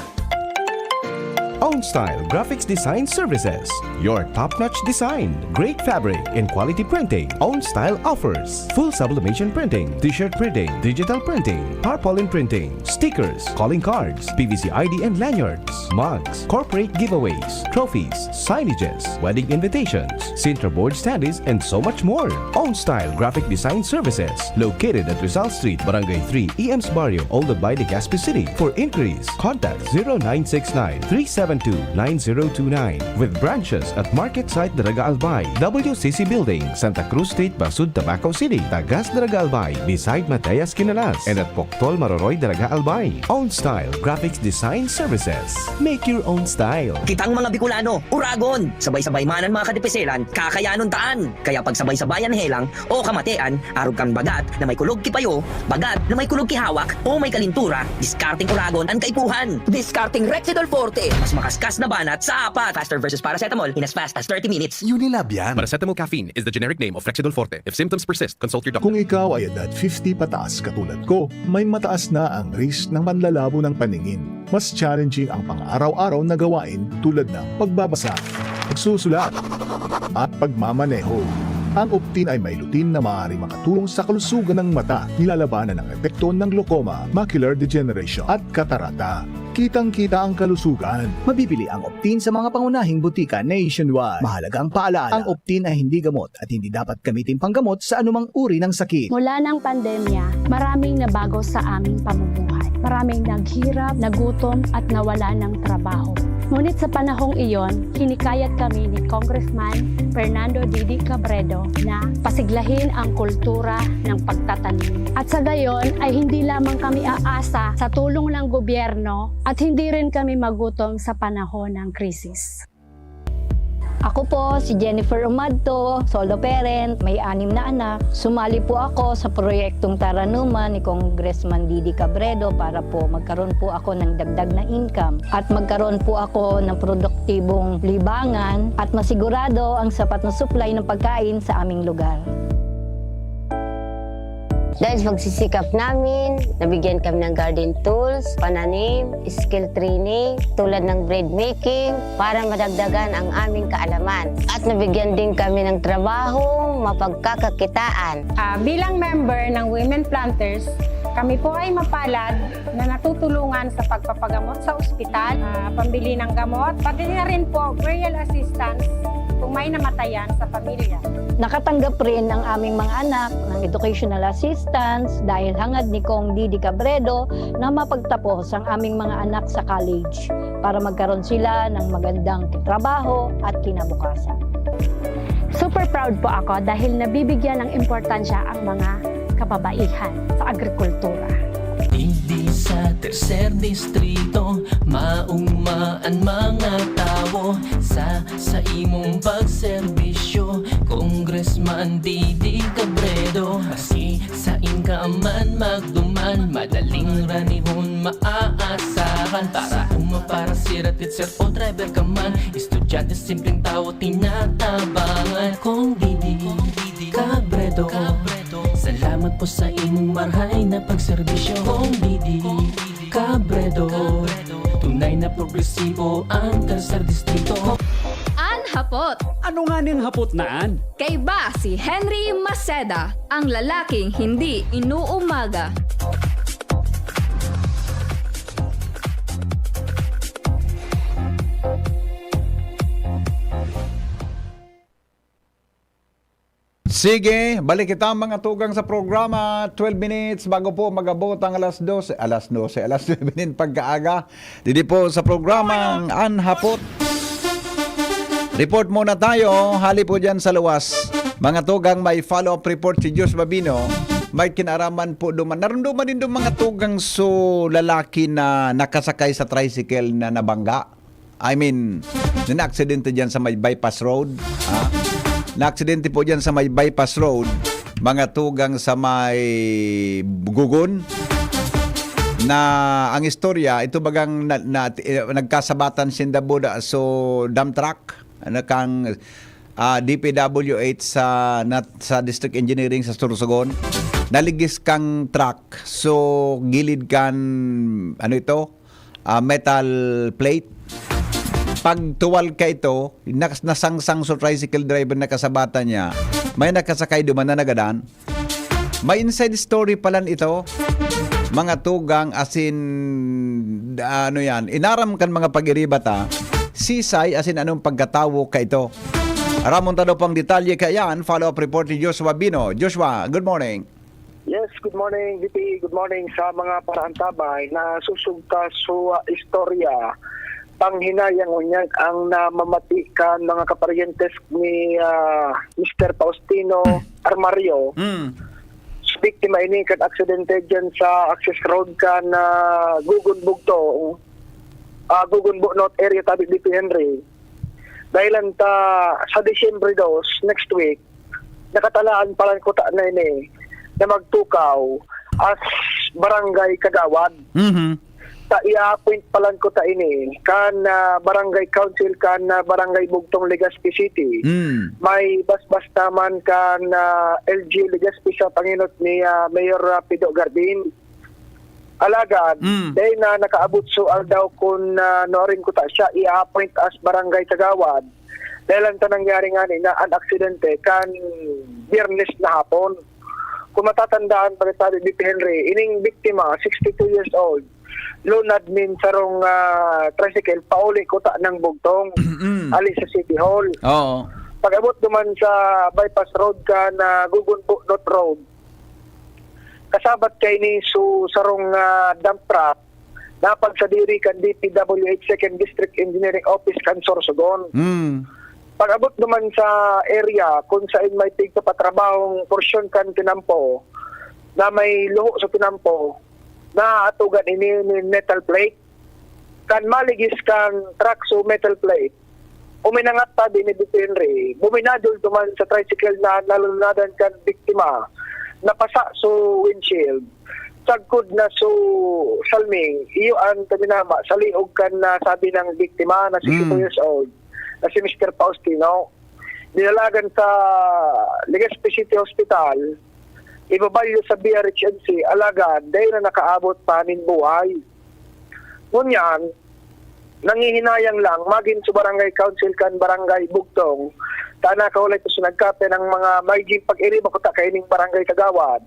Own Style Graphics Design Services. Your top-notch design, great fabric, and quality printing. Own Style offers full sublimation printing, t-shirt printing, digital printing, tarpaulin printing, stickers, calling cards, P V C I D and lanyards, mugs, corporate giveaways, trophies, signages, wedding invitations, Sintra board standees, and so much more. Own Style Graphic Design Services, located at Rizal Street, Barangay three, E M's Barrio, Old Albay, Legazpi City. For inquiries, contact zero nine six nine, three seven two, nine zero two nine. With branches at Market Site, Daraga, Albay, W C C Building, Santa Cruz Street, Basud, Tabaco City, Tagas, Daraga, Albay, beside Mateas, Quinalas, and at Poctol, Maroroy, Daraga, Albay. Own Style Graphics Design Services. Make your own style. Kitang mga Bicolano, uragon! Sabay-sabay man an mga kadipiselan, kakayanon taan! Kaya pagsabay-sabayan helang o kamatean, arog kan bagat na may kulog ki payo, bagat na may kulog ki hawak, o may kalintura, diskarteng uragon an kaipuhan. Diskarteng Rexidol Forte, mas makaskas na banat sa apat. Faster versus paracetamol in as fast as thirty minutes. Unilab yan. Paracetamol caffeine is the generic name of Rexidol Forte. If symptoms persist, consult your doctor. Kung ikaw ay edad fifty pataas katulad ko, may mataas na ang risk ng panlalabo ng paningin. Mas challenging ang pang-araw-araw na gawain tulad ng pagbabasa, pagsusulat, at pagmamaneho. Ang Optin ay may lutein na maaaring makatulong sa kalusugan ng mata. Nilalabanan ang epekto ng glaucoma, macular degeneration, at katarata. Kitang-kita ang kalusugan. Mabibili ang Optin sa mga pangunahing butika nationwide. Mahalagang paalaala, ang Optin ay hindi gamot at hindi dapat gamitin panggamot sa anumang uri ng sakit. Mula ng pandemya, maraming nabago sa aming pamumuhay. Maraming naghirap, nagutom, at nawalan ng trabaho. Ngunit sa panahong iyon, hinikayat kami ni Congressman Fernando Didi Cabredo na pasiglahin ang kultura ng pagtatanim. At sa gayon ay hindi lamang kami aasa sa tulong ng gobyerno at hindi rin kami magutom sa panahon ng krisis. Ako po si Jennifer Umadto, solo parent, may anim na anak. Sumali po ako sa proyektong Taranuman ni Congressman Didi Cabredo para po magkaroon po ako ng dagdag na income at magkaroon po ako ng produktibong libangan at masigurado ang sapat na supply ng pagkain sa aming lugar. Dahil sa pagsisikap namin, nabigyan kami ng garden tools, pananim, skill training, tulad ng bread making, para madagdagan ang aming kaalaman. At nabigyan din kami ng trabahong mapagkakakitaan. Ah, bilang member ng Women Planters, kami po ay mapalad na natutulungan sa pagpapagamot sa ospital, ah, pambili ng gamot, pati na rin po burial assistance kung may namatayan sa pamilya. Nakatanggap rin ang aming mga anak ng educational assistance dahil hangad ni Cong Didi Cabredo na mapagtapos ang aming mga anak sa college para magkaroon sila ng magandang trabaho at kinabukasan. Super proud po ako dahil nabibigyan ng importansya ang mga kababaihan sa agrikultura. Digdi sa tercer distrito, maugma an mga tawo sa, sa imong pagserbisyo, Congressman Didi Cabredo. Maski sain ka man magduman, madaling ranihon maaasahan. Para uma, para sira, teacher o driver ka man, estudyante, simpleng tawo, tinatabangan. Cong Didi Cabredo, salamat po sa imong marahay na pagserbisyo. Cong Didi Cabredo, tunay na progresibo ang tercer distrito. An Hapot. Ano nga ning hapot na an? Kaiba si Henry Maceda, ang lalaking hindi inuumaga. Sige, balik kita, mga tugang, sa programa. Twelve minutes bago po mag-abot ang alas dose, alas dose, alas nuebe nin pagkaaga. Didi po sa programang An Hapot. Report muna tayo, hali po dyan sa luwas. Mga tugang, may follow-up report si Josh Babino. May kinaraman po duman. Narumduman din doon, mga tugang, so lalaki na nakasakay sa tricycle na nabangga. I mean, na naaksidente dyan sa may bypass road. Ha? Naaksidente po dyan sa may bypass road, mga tugang, sa may Gugon. Na ang istorya, ito bagang na, na, eh, nagkasabatan sinda buda, so dump truck, ano, kang, ah, D P W H sa, nat-, sa District Engineering sa Sorsogon. Naligis kang truck, so gilid kan, ano ito, ah, metal plate. Pagtuwal ka ito, nas-, nasangsang so tricycle driver na kasabatan niya, may nakasakay duman na nagadan. May inside story palan ito, mga tugang, asin, ano yan, inaram kan mga pag-iriba ta, sisay asin anong pagkatawo ka ito. Aramon ta daw pang detalye kaiyan, follow-up report ni Joshua Bino. Joshua, good morning. Yes, good morning, D P. Good morning sa mga paraantabay na susugta sa istorya. Panghinayang unyag ang namamati kan mga kaparyentes ni, ah, Mister Faustino Armario. Mm. Biktima ini kan aksidente dyan sa access road kan, ah, Gugon Bugtong, ah, Gugon Bunot area, tabi D P Henry. Dahilan ta sa Disyembre dos, next week, nakatalaan palan kuta na ini na magtukaw as barangay kagawad. Mhm. Ta i-appoint palan kuta ini kan, ah, barangay council kan, ah, barangay Bugtong, Legazpi City. Mm. May basbas naman kan, ah, L G Legazpi sa pangenot ni, ah, Mayor, ah, Pido Garbin. Alagad, Mm. dahil na nakaabot so aldaw kun, ah, nuarin kuta siya i-appoint as barangay kagawad, dahil lang ta nangyari nga ni na an aksidente kan Biyernes na hapon. Kung matatandaan, pare, sabi ni Henry, ining biktima, sixty-two years old, lunad nin sarong, ah, tricycle, pauli kuta ng Bugtong, Mm. ali sa City Hall. Oo. Pag-abot naman sa bypass road kan, ah, Gugon Bunot Road, kasabat kaini so sarong, ah, dump truck na pagsadiri kan D P W H Second District Engineering Office kan Sorsogon. Hmm. Pag-abot naman sa area kung saan may pigpapatrabahong porsyon kan tinampo na may luho sa tinampo, naatugan ini nin metal plate. Kan maligis kan truck so metal plate, uminangat ta din ni Henry, buminadol duman sa tricycle na nalunadan kan biktima, napasa so windshield. Sagkod na so salming, iyo an tuminama sa liog kan nasabi ng biktima na sixty-two Mm. years old, na si Mister Faustino. Dinalagan sa Legazpi City Hospital, ibabalyo sa B R H M C, alagad dai na nakaabot pa nin buhay. Ngunyan, nangihinayang lang magin sa barangay council kan Barangay Bugtong, ta nakaulay ko sa nagkape ng mga magiging pag-iriba ko ta kaining barangay kagawad.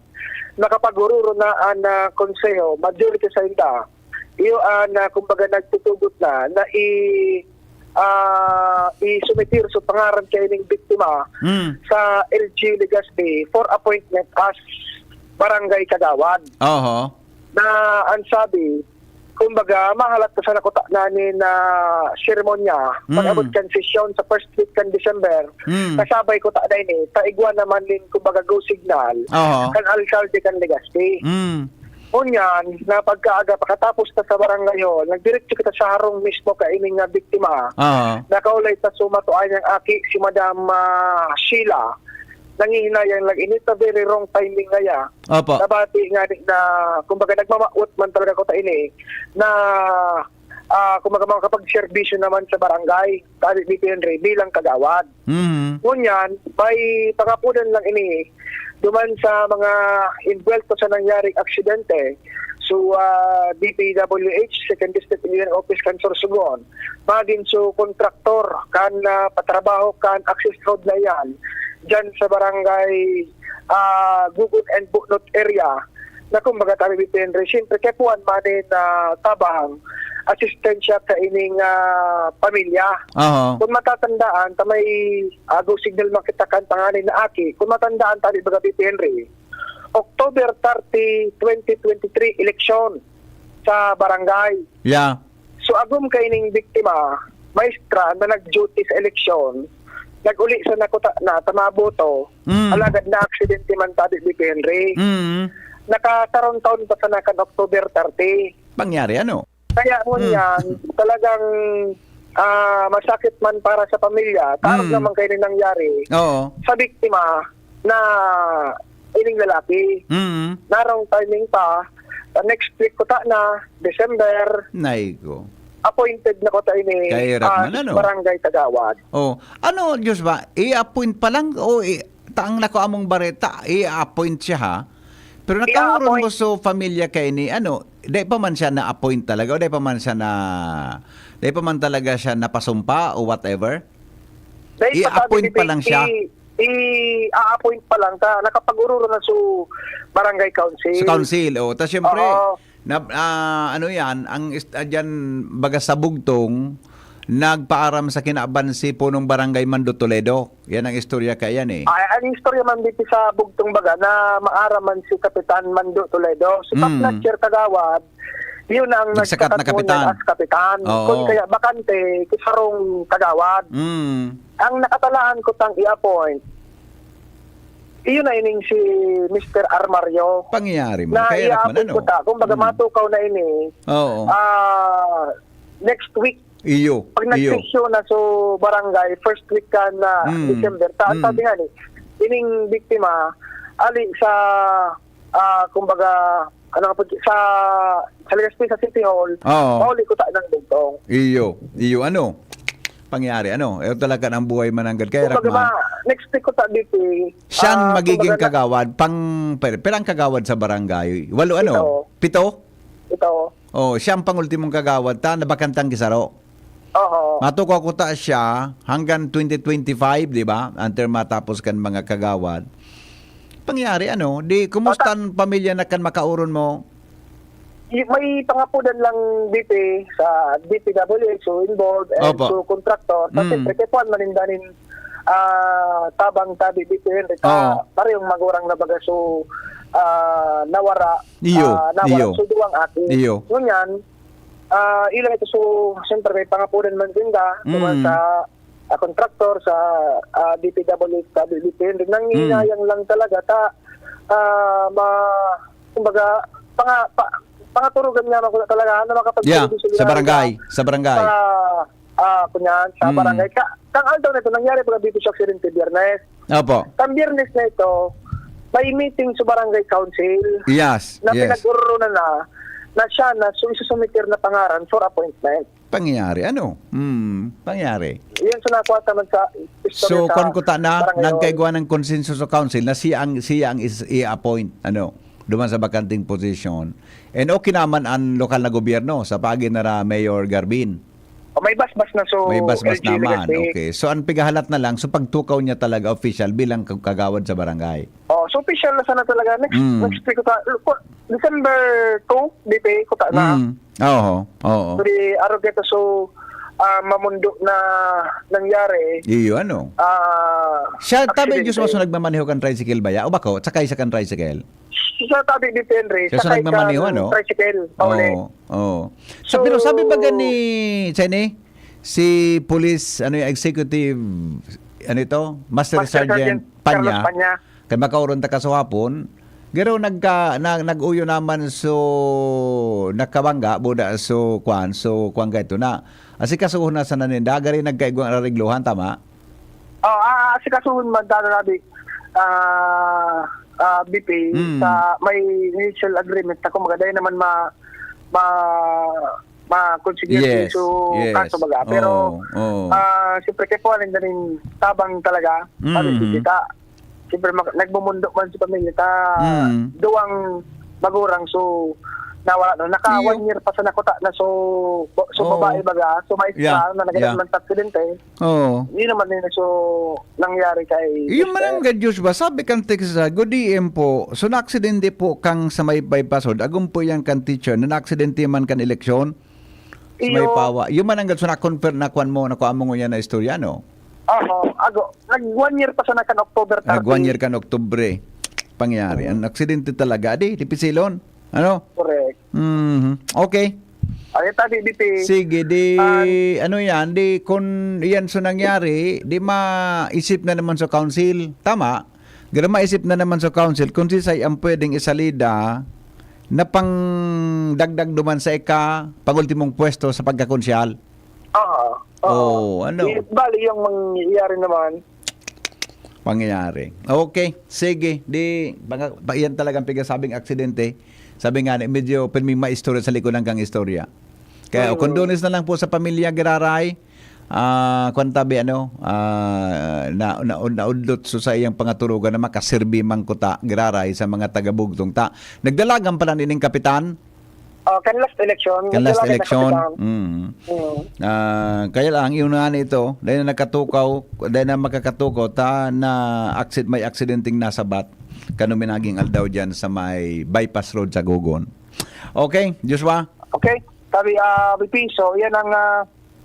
Nakapag-ororo na an, ah, konseho, majority sa inda. Iyo an, ah, kumbaga nagtutugot na, na i-, ah, isumitir sa pangaran kaining biktima Mm. sa L G Legazpi for appointment as barangay kagawad. Oho. Na ang sabi, kumbaga, mahalat na sana kuta na nin, ah, seremonya, Mm. pag-abot kan sesyon sa first week kan December, Mm. kasabay kuta na ini, ta igwa naman nin, kumbaga, go signal, Oho. kan alkalde kan Legazpi. Mm. Ngunyan, na pagkaaga, pakatapos na sa barangay hall, nagdiretso kita sa harong mismo kaining nga biktima. Oho. Nakaulay ta sa matuay niyang aki, si Madam, ah, Sheila. Nangihinayang lang ini, ta very wrong timing ngaya. Opo. Nabati nga ni, na, kumbaga, nagmamawot man talaga kuta ini na, ah, kumbaga, makapagserbisyo naman sa barangay, sabi ni Henry, bilang kagawad. Mhm. Ngunyan, may pangapunan lang ini duman sa mga inbuwelto sa nangyaring aksidente. So, ah, D P W H, Second District Engineering Office kan Sorsogon, magin so kontraktor kan, ah, patrabaho kan access road na iyan, dyan sa barangay, ah, Gugon and Bunot area, na kumbaga tabi ni Henry, siyempre, kay puwan man nin, ah, tabang asistensya sa ining, ah, pamilya. Oho. Kung matatandaan, ta may, ah, go signal man kita kan tanganing na aki. Kung matandaan tabi baga ni Henry, October thirty, twenty twenty-three, eleksyon sa barangay. Yeah. So, agom kaining biktima, maestra na nag-duty sa eleksyon, nag-uli sa nakuta na, ta maboto, Mm. alagad na aksidente man tabi ni Henry. Mm. Nakataron-taon pa sana kan October thirty. Pangyari, ano? Kaya ngunyan, Mm. talagang, ah, masakit man para sa pamilya, tarog Mm. naman kayo nangyari Oo. sa biktima na ining lalaki. Mm. Narong timing pa, sa next week kuta na, December, Nay ko. appointed na kuta ini, Kay ah, Ratman, ano? barangay kagawad. Oh, ano, Diyos ba? I-appoint pa lang o i-, ta ang nakuha mong bareta, i-appoint siya, ha? Pero nagkaroon I-appoint. mo so pamilya kay ni, ano, dai pa man siya na-appoint talaga o dai pa man siya na, dai pa man talaga siya napasumpa o whatever? Dahil I-appoint pasabi ni pa lang siya? i-, i-a-appoint pa lang ta, nakapag-ururo na sa barangay council. Sa council, oh. Tas syempre, Oo. na, ah, ano yan, ang ist-, ah, dyan, baga sa Bugtong, nagpaaram sa kinaban si punong barangay Mando Toledo. Yan ang istorya kaya yan eh. Ay, ang istorya man dito sa Bugtong baga na maaram man si Kapitan Mando Toledo. Si Mm. Patnat Sir Kagawad, yun ang Nagsakat na nagsakat ngunyan kapitan. as kapitan. Oo. Kung kaya bakante, kisarong kagawad. Mm. Ang nakatalaan ko tang i-appoint, iyon na ining si Mister Armario. Pangyayari man. Na Kaya i-appoint naman, ano? ko ta. Kung baga Mm. matukaw na ini, Oo. ah, next week, Iyo, pag iyo. nagsesyon na so barangay, first week ka na Mm. December, ta, Mm. sabi nga ni, ining biktima, ali sa, ah, kumbaga, ano nga po, sa, sa Legazpi, sa City Hall, Oo. mauli ko ta ng bugtong. Iyo, iyo, ano? Pangyari, ano? Eh, talaga ng buhay mananggad. Kaya, Kumbaga, Rakman, ma-, next week ko ta dito, eh. siyang Ah, magiging kumbaga na- kagawad, pang, per-, perang kagawad sa barangay? Walo, ano? Pito. Pito? Pito. Oh, siya ang pangultimong kagawad ta, nabakantang kisaro. Oho. Matukaw ko ta siya hanggang twenty twenty-five, di ba? Until matapos kan mga kagawad. Pangyari, ano? Di, kumusta Mata- ang pamilya na kan makauron mo? Y-, may pangapudan lang dito eh, sa D P W H, so involved, and Opo. so contractor. Sa Mm. siyempre, kaya puwan manindanin, ah, tabang tabi dito, Henry, ta Oo. parehong magurang na baga, so, ah, nawara, Iyo, ah, nawara, iyo. so duwang aki. Iyo. Ngunyan, ah, ilang ito, so, siyempre, may pangapudan man din da, Mm. sa, ah, contractor, sa, ah, D P W, sa D P W, Mm. nanginayang lang talaga, ta, ah, ma-, kumbaga, panga-, pa-, pangaturugan nga man ko talaga, na makapag- Yeah, sa barangay, sa barangay. Sa, ah, kunyan, sa Mm. barangay. Ka-, kang aldaw na ito, nangyari pala dito sa aksidente, Biyernes. Opo. Kang Biyernes na ito, may meeting sa barangay council Yes, na yes. pinag-urunan na, na siya na su-, isusumitir na pangaran for appointment. Pangyayari, ano? Hmm, pangyayari. Yan sa nakuha naman sa istorya So, sa kwan ko ta na, barangay hall. Nagkaigwa ng konsenso sa council na siya ang, siya ang is, i-appoint, ano, duman sa bakanting posisyon. And okay naman ang lokal na gobyerno sa paagi na ra Mayor Garbin. O, may basbas na, so, May basbas L G naman, Legaspi. Okay. So, ang pigahalat na lang, so pagtukaw niya talaga official bilang kag-, kagawad sa barangay. Oh, so official na sana talaga. Next, Mm. next week ko ta-, December two, D P, ko ta na. Mm. Oo, oo. So, di, arog ito, so, ah, mamundo na nangyari. Iyo, ano? Ah, Siya, tabi, aksidente. Diyos mo, so nagmamaneho kan tricycle ba ya? O bako, sakay sa kan tricycle? Sa tabi ni Henry, Siya, so sakay nagmamaneho, kan ano? Tricycle, pauli. Oo, oo. Sa, So, pero sabi ba gani, Chinny, si police, ano yung executive, ano ito? Master Master Sergeant Sergeant Panya. Carlos Panya. Kay makauron ta kasuhapon, garo nagka, na, nag-uyo naman so nakabangga, buda so kwan, so kwan ka ito na. Asikasuhon na sa naninda, gari nagkaigwang ararigluhan, tama? Oh, ah, asikasuhon man, tano na, Bi-, ah, ah, B P, Mm. sa may initial agreement na kumbaga, dahil naman ma-, ma-, ma-consider Yes, so yes. kaso baga. Pero, Oo, oo. ah, siyempre, kaya po, alin na rin tabang talaga, sabi Mm. ko, kita, siyempre, mag-, nagmumundo man si pamilya, ta, Mm. duwang magurang, so, nawala, no? Naka Iyo. one year pa sa nakuta na, so, bo-, so, Oo. babae baga, so, maestra, Yeah, na nagkaroon yeah. man sa aksidente. Oo. Yun naman yun, so, nangyari kay Yung Mister manang Diyos ba, sabi kan text sa, "Good A M po, so, naaksidente po kang sa may bypass road, agom po yan kan teacher, na naaksidente man kan eleksyon?" Sa may Iyo. Pawa. Yung manang Diyos, so, na-confirm na kwan mo, nakuha mo ngunyan na istorya, no? Oo, ago. Nag one year pa sana kan October thirty. Nag one year kan Oktubre. Pangyari. Mm. Ang aksidente talaga, di, di pisilon. Ano? Correct. Mhm. Okay. Ay, tabi, B P. Sige, di, An- ano yan? Di, kung yan so nangyari, di maisip na naman sa council. Tama? Di na maisip na naman sa council kung sisay ang pwedeng isalida na pangdagdag duman sa ika, pangultimong pwesto sa pagkakonsyal. Oo, oo. Oh, ano? Di, bali, yung mangyayari naman. Pangyayari. Okay, sige. Di, baka, pa, yan talagang pigasabing aksidente. Sabi nga, ni, medyo pirming maistorya sa likod ng kang istorya. Kaya, Mm. condolences na lang po sa pamilya, Giraray. Ah, kwan tabi, ano, ah, na, na, naudlot so sa iyang pangaturugan na makasirbi man kuta, Giraray, sa mga taga-Bugtong ta. Nagdalagan pala nining kapitan? Oh, kan last election, Kan last nagdalagan na election? kapitan. Mm. Mm. Ah, kaya lang, yun nga nito, dahil na nakatukaw, dahil na makakatukaw, ta na aksid-, may aksidenteng nasabat, kano minaging aldaw dyan sa may bypass road sa Gogon. Okay, Joshua? Okay, sabi, ah, B P, so, yan ang, ah,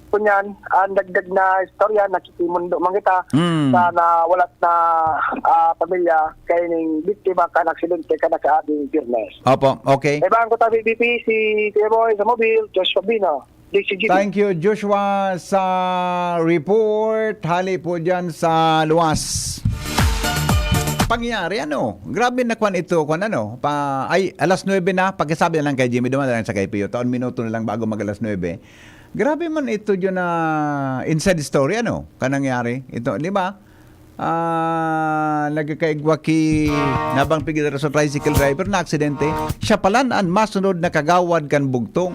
kunyan, ang dagdag na istorya, nakikimundo man kita, Mm. sa nawala na, ah, pamilya, kay ning biktima kan aksidente, kan nakaabing Biyernes. Opo, okay. Ibahan ko tabi, B P, si Kuya Boy sa Mobile, Joshua Bino, D C G P. Thank you, Joshua, sa report. Hali po dyan sa luwas. Pangyayari, ano? Grabe na kwan ito, kwan ano? Pa, ay, alas nuebe na, pakisabi na lang kay Jimmy, dumadaan sa kay Pio. Taon minuto na lang bago mag alas nuebe. Grabe man ito yun na inside story, ano? Kanangyari. Ito, di ba? Ah, nagkakaigwa ki nabang pigil sa tricycle driver na aksidente. Siya pala an masunod na kagawad kan bugtong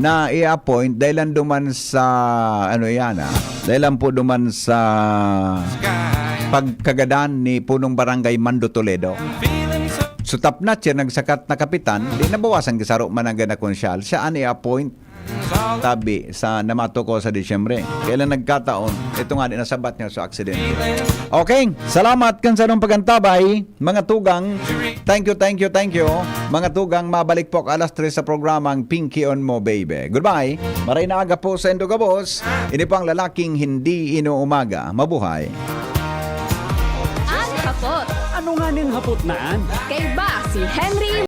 na i-appoint dahil lang duman sa, ano yan, ah, dahil lang po duman sa pagkagadan ni punong barangay Mando Toledo. So, top notcher, nagsakat na kapitan, di nabawasan kasaro man ang gana konsyal. Siya an i-appoint tabi sa namatuko sa Disyembre. Kailan nagkataon, ito nga, di nasabat niya sa aksidente. Okay, salamat kan sarong pagantabay, mga tugang. Thank you, thank you, thank you, mga tugang. Mabalik po alas tres sa programang Pinky on Mo, Baby. Goodbye. Maray na aga po sa indo gabos. Ini po ang lalaking hindi inuumaga. Mabuhay. An hapot. Ano nga ning hapot na an? Kaiba si Henry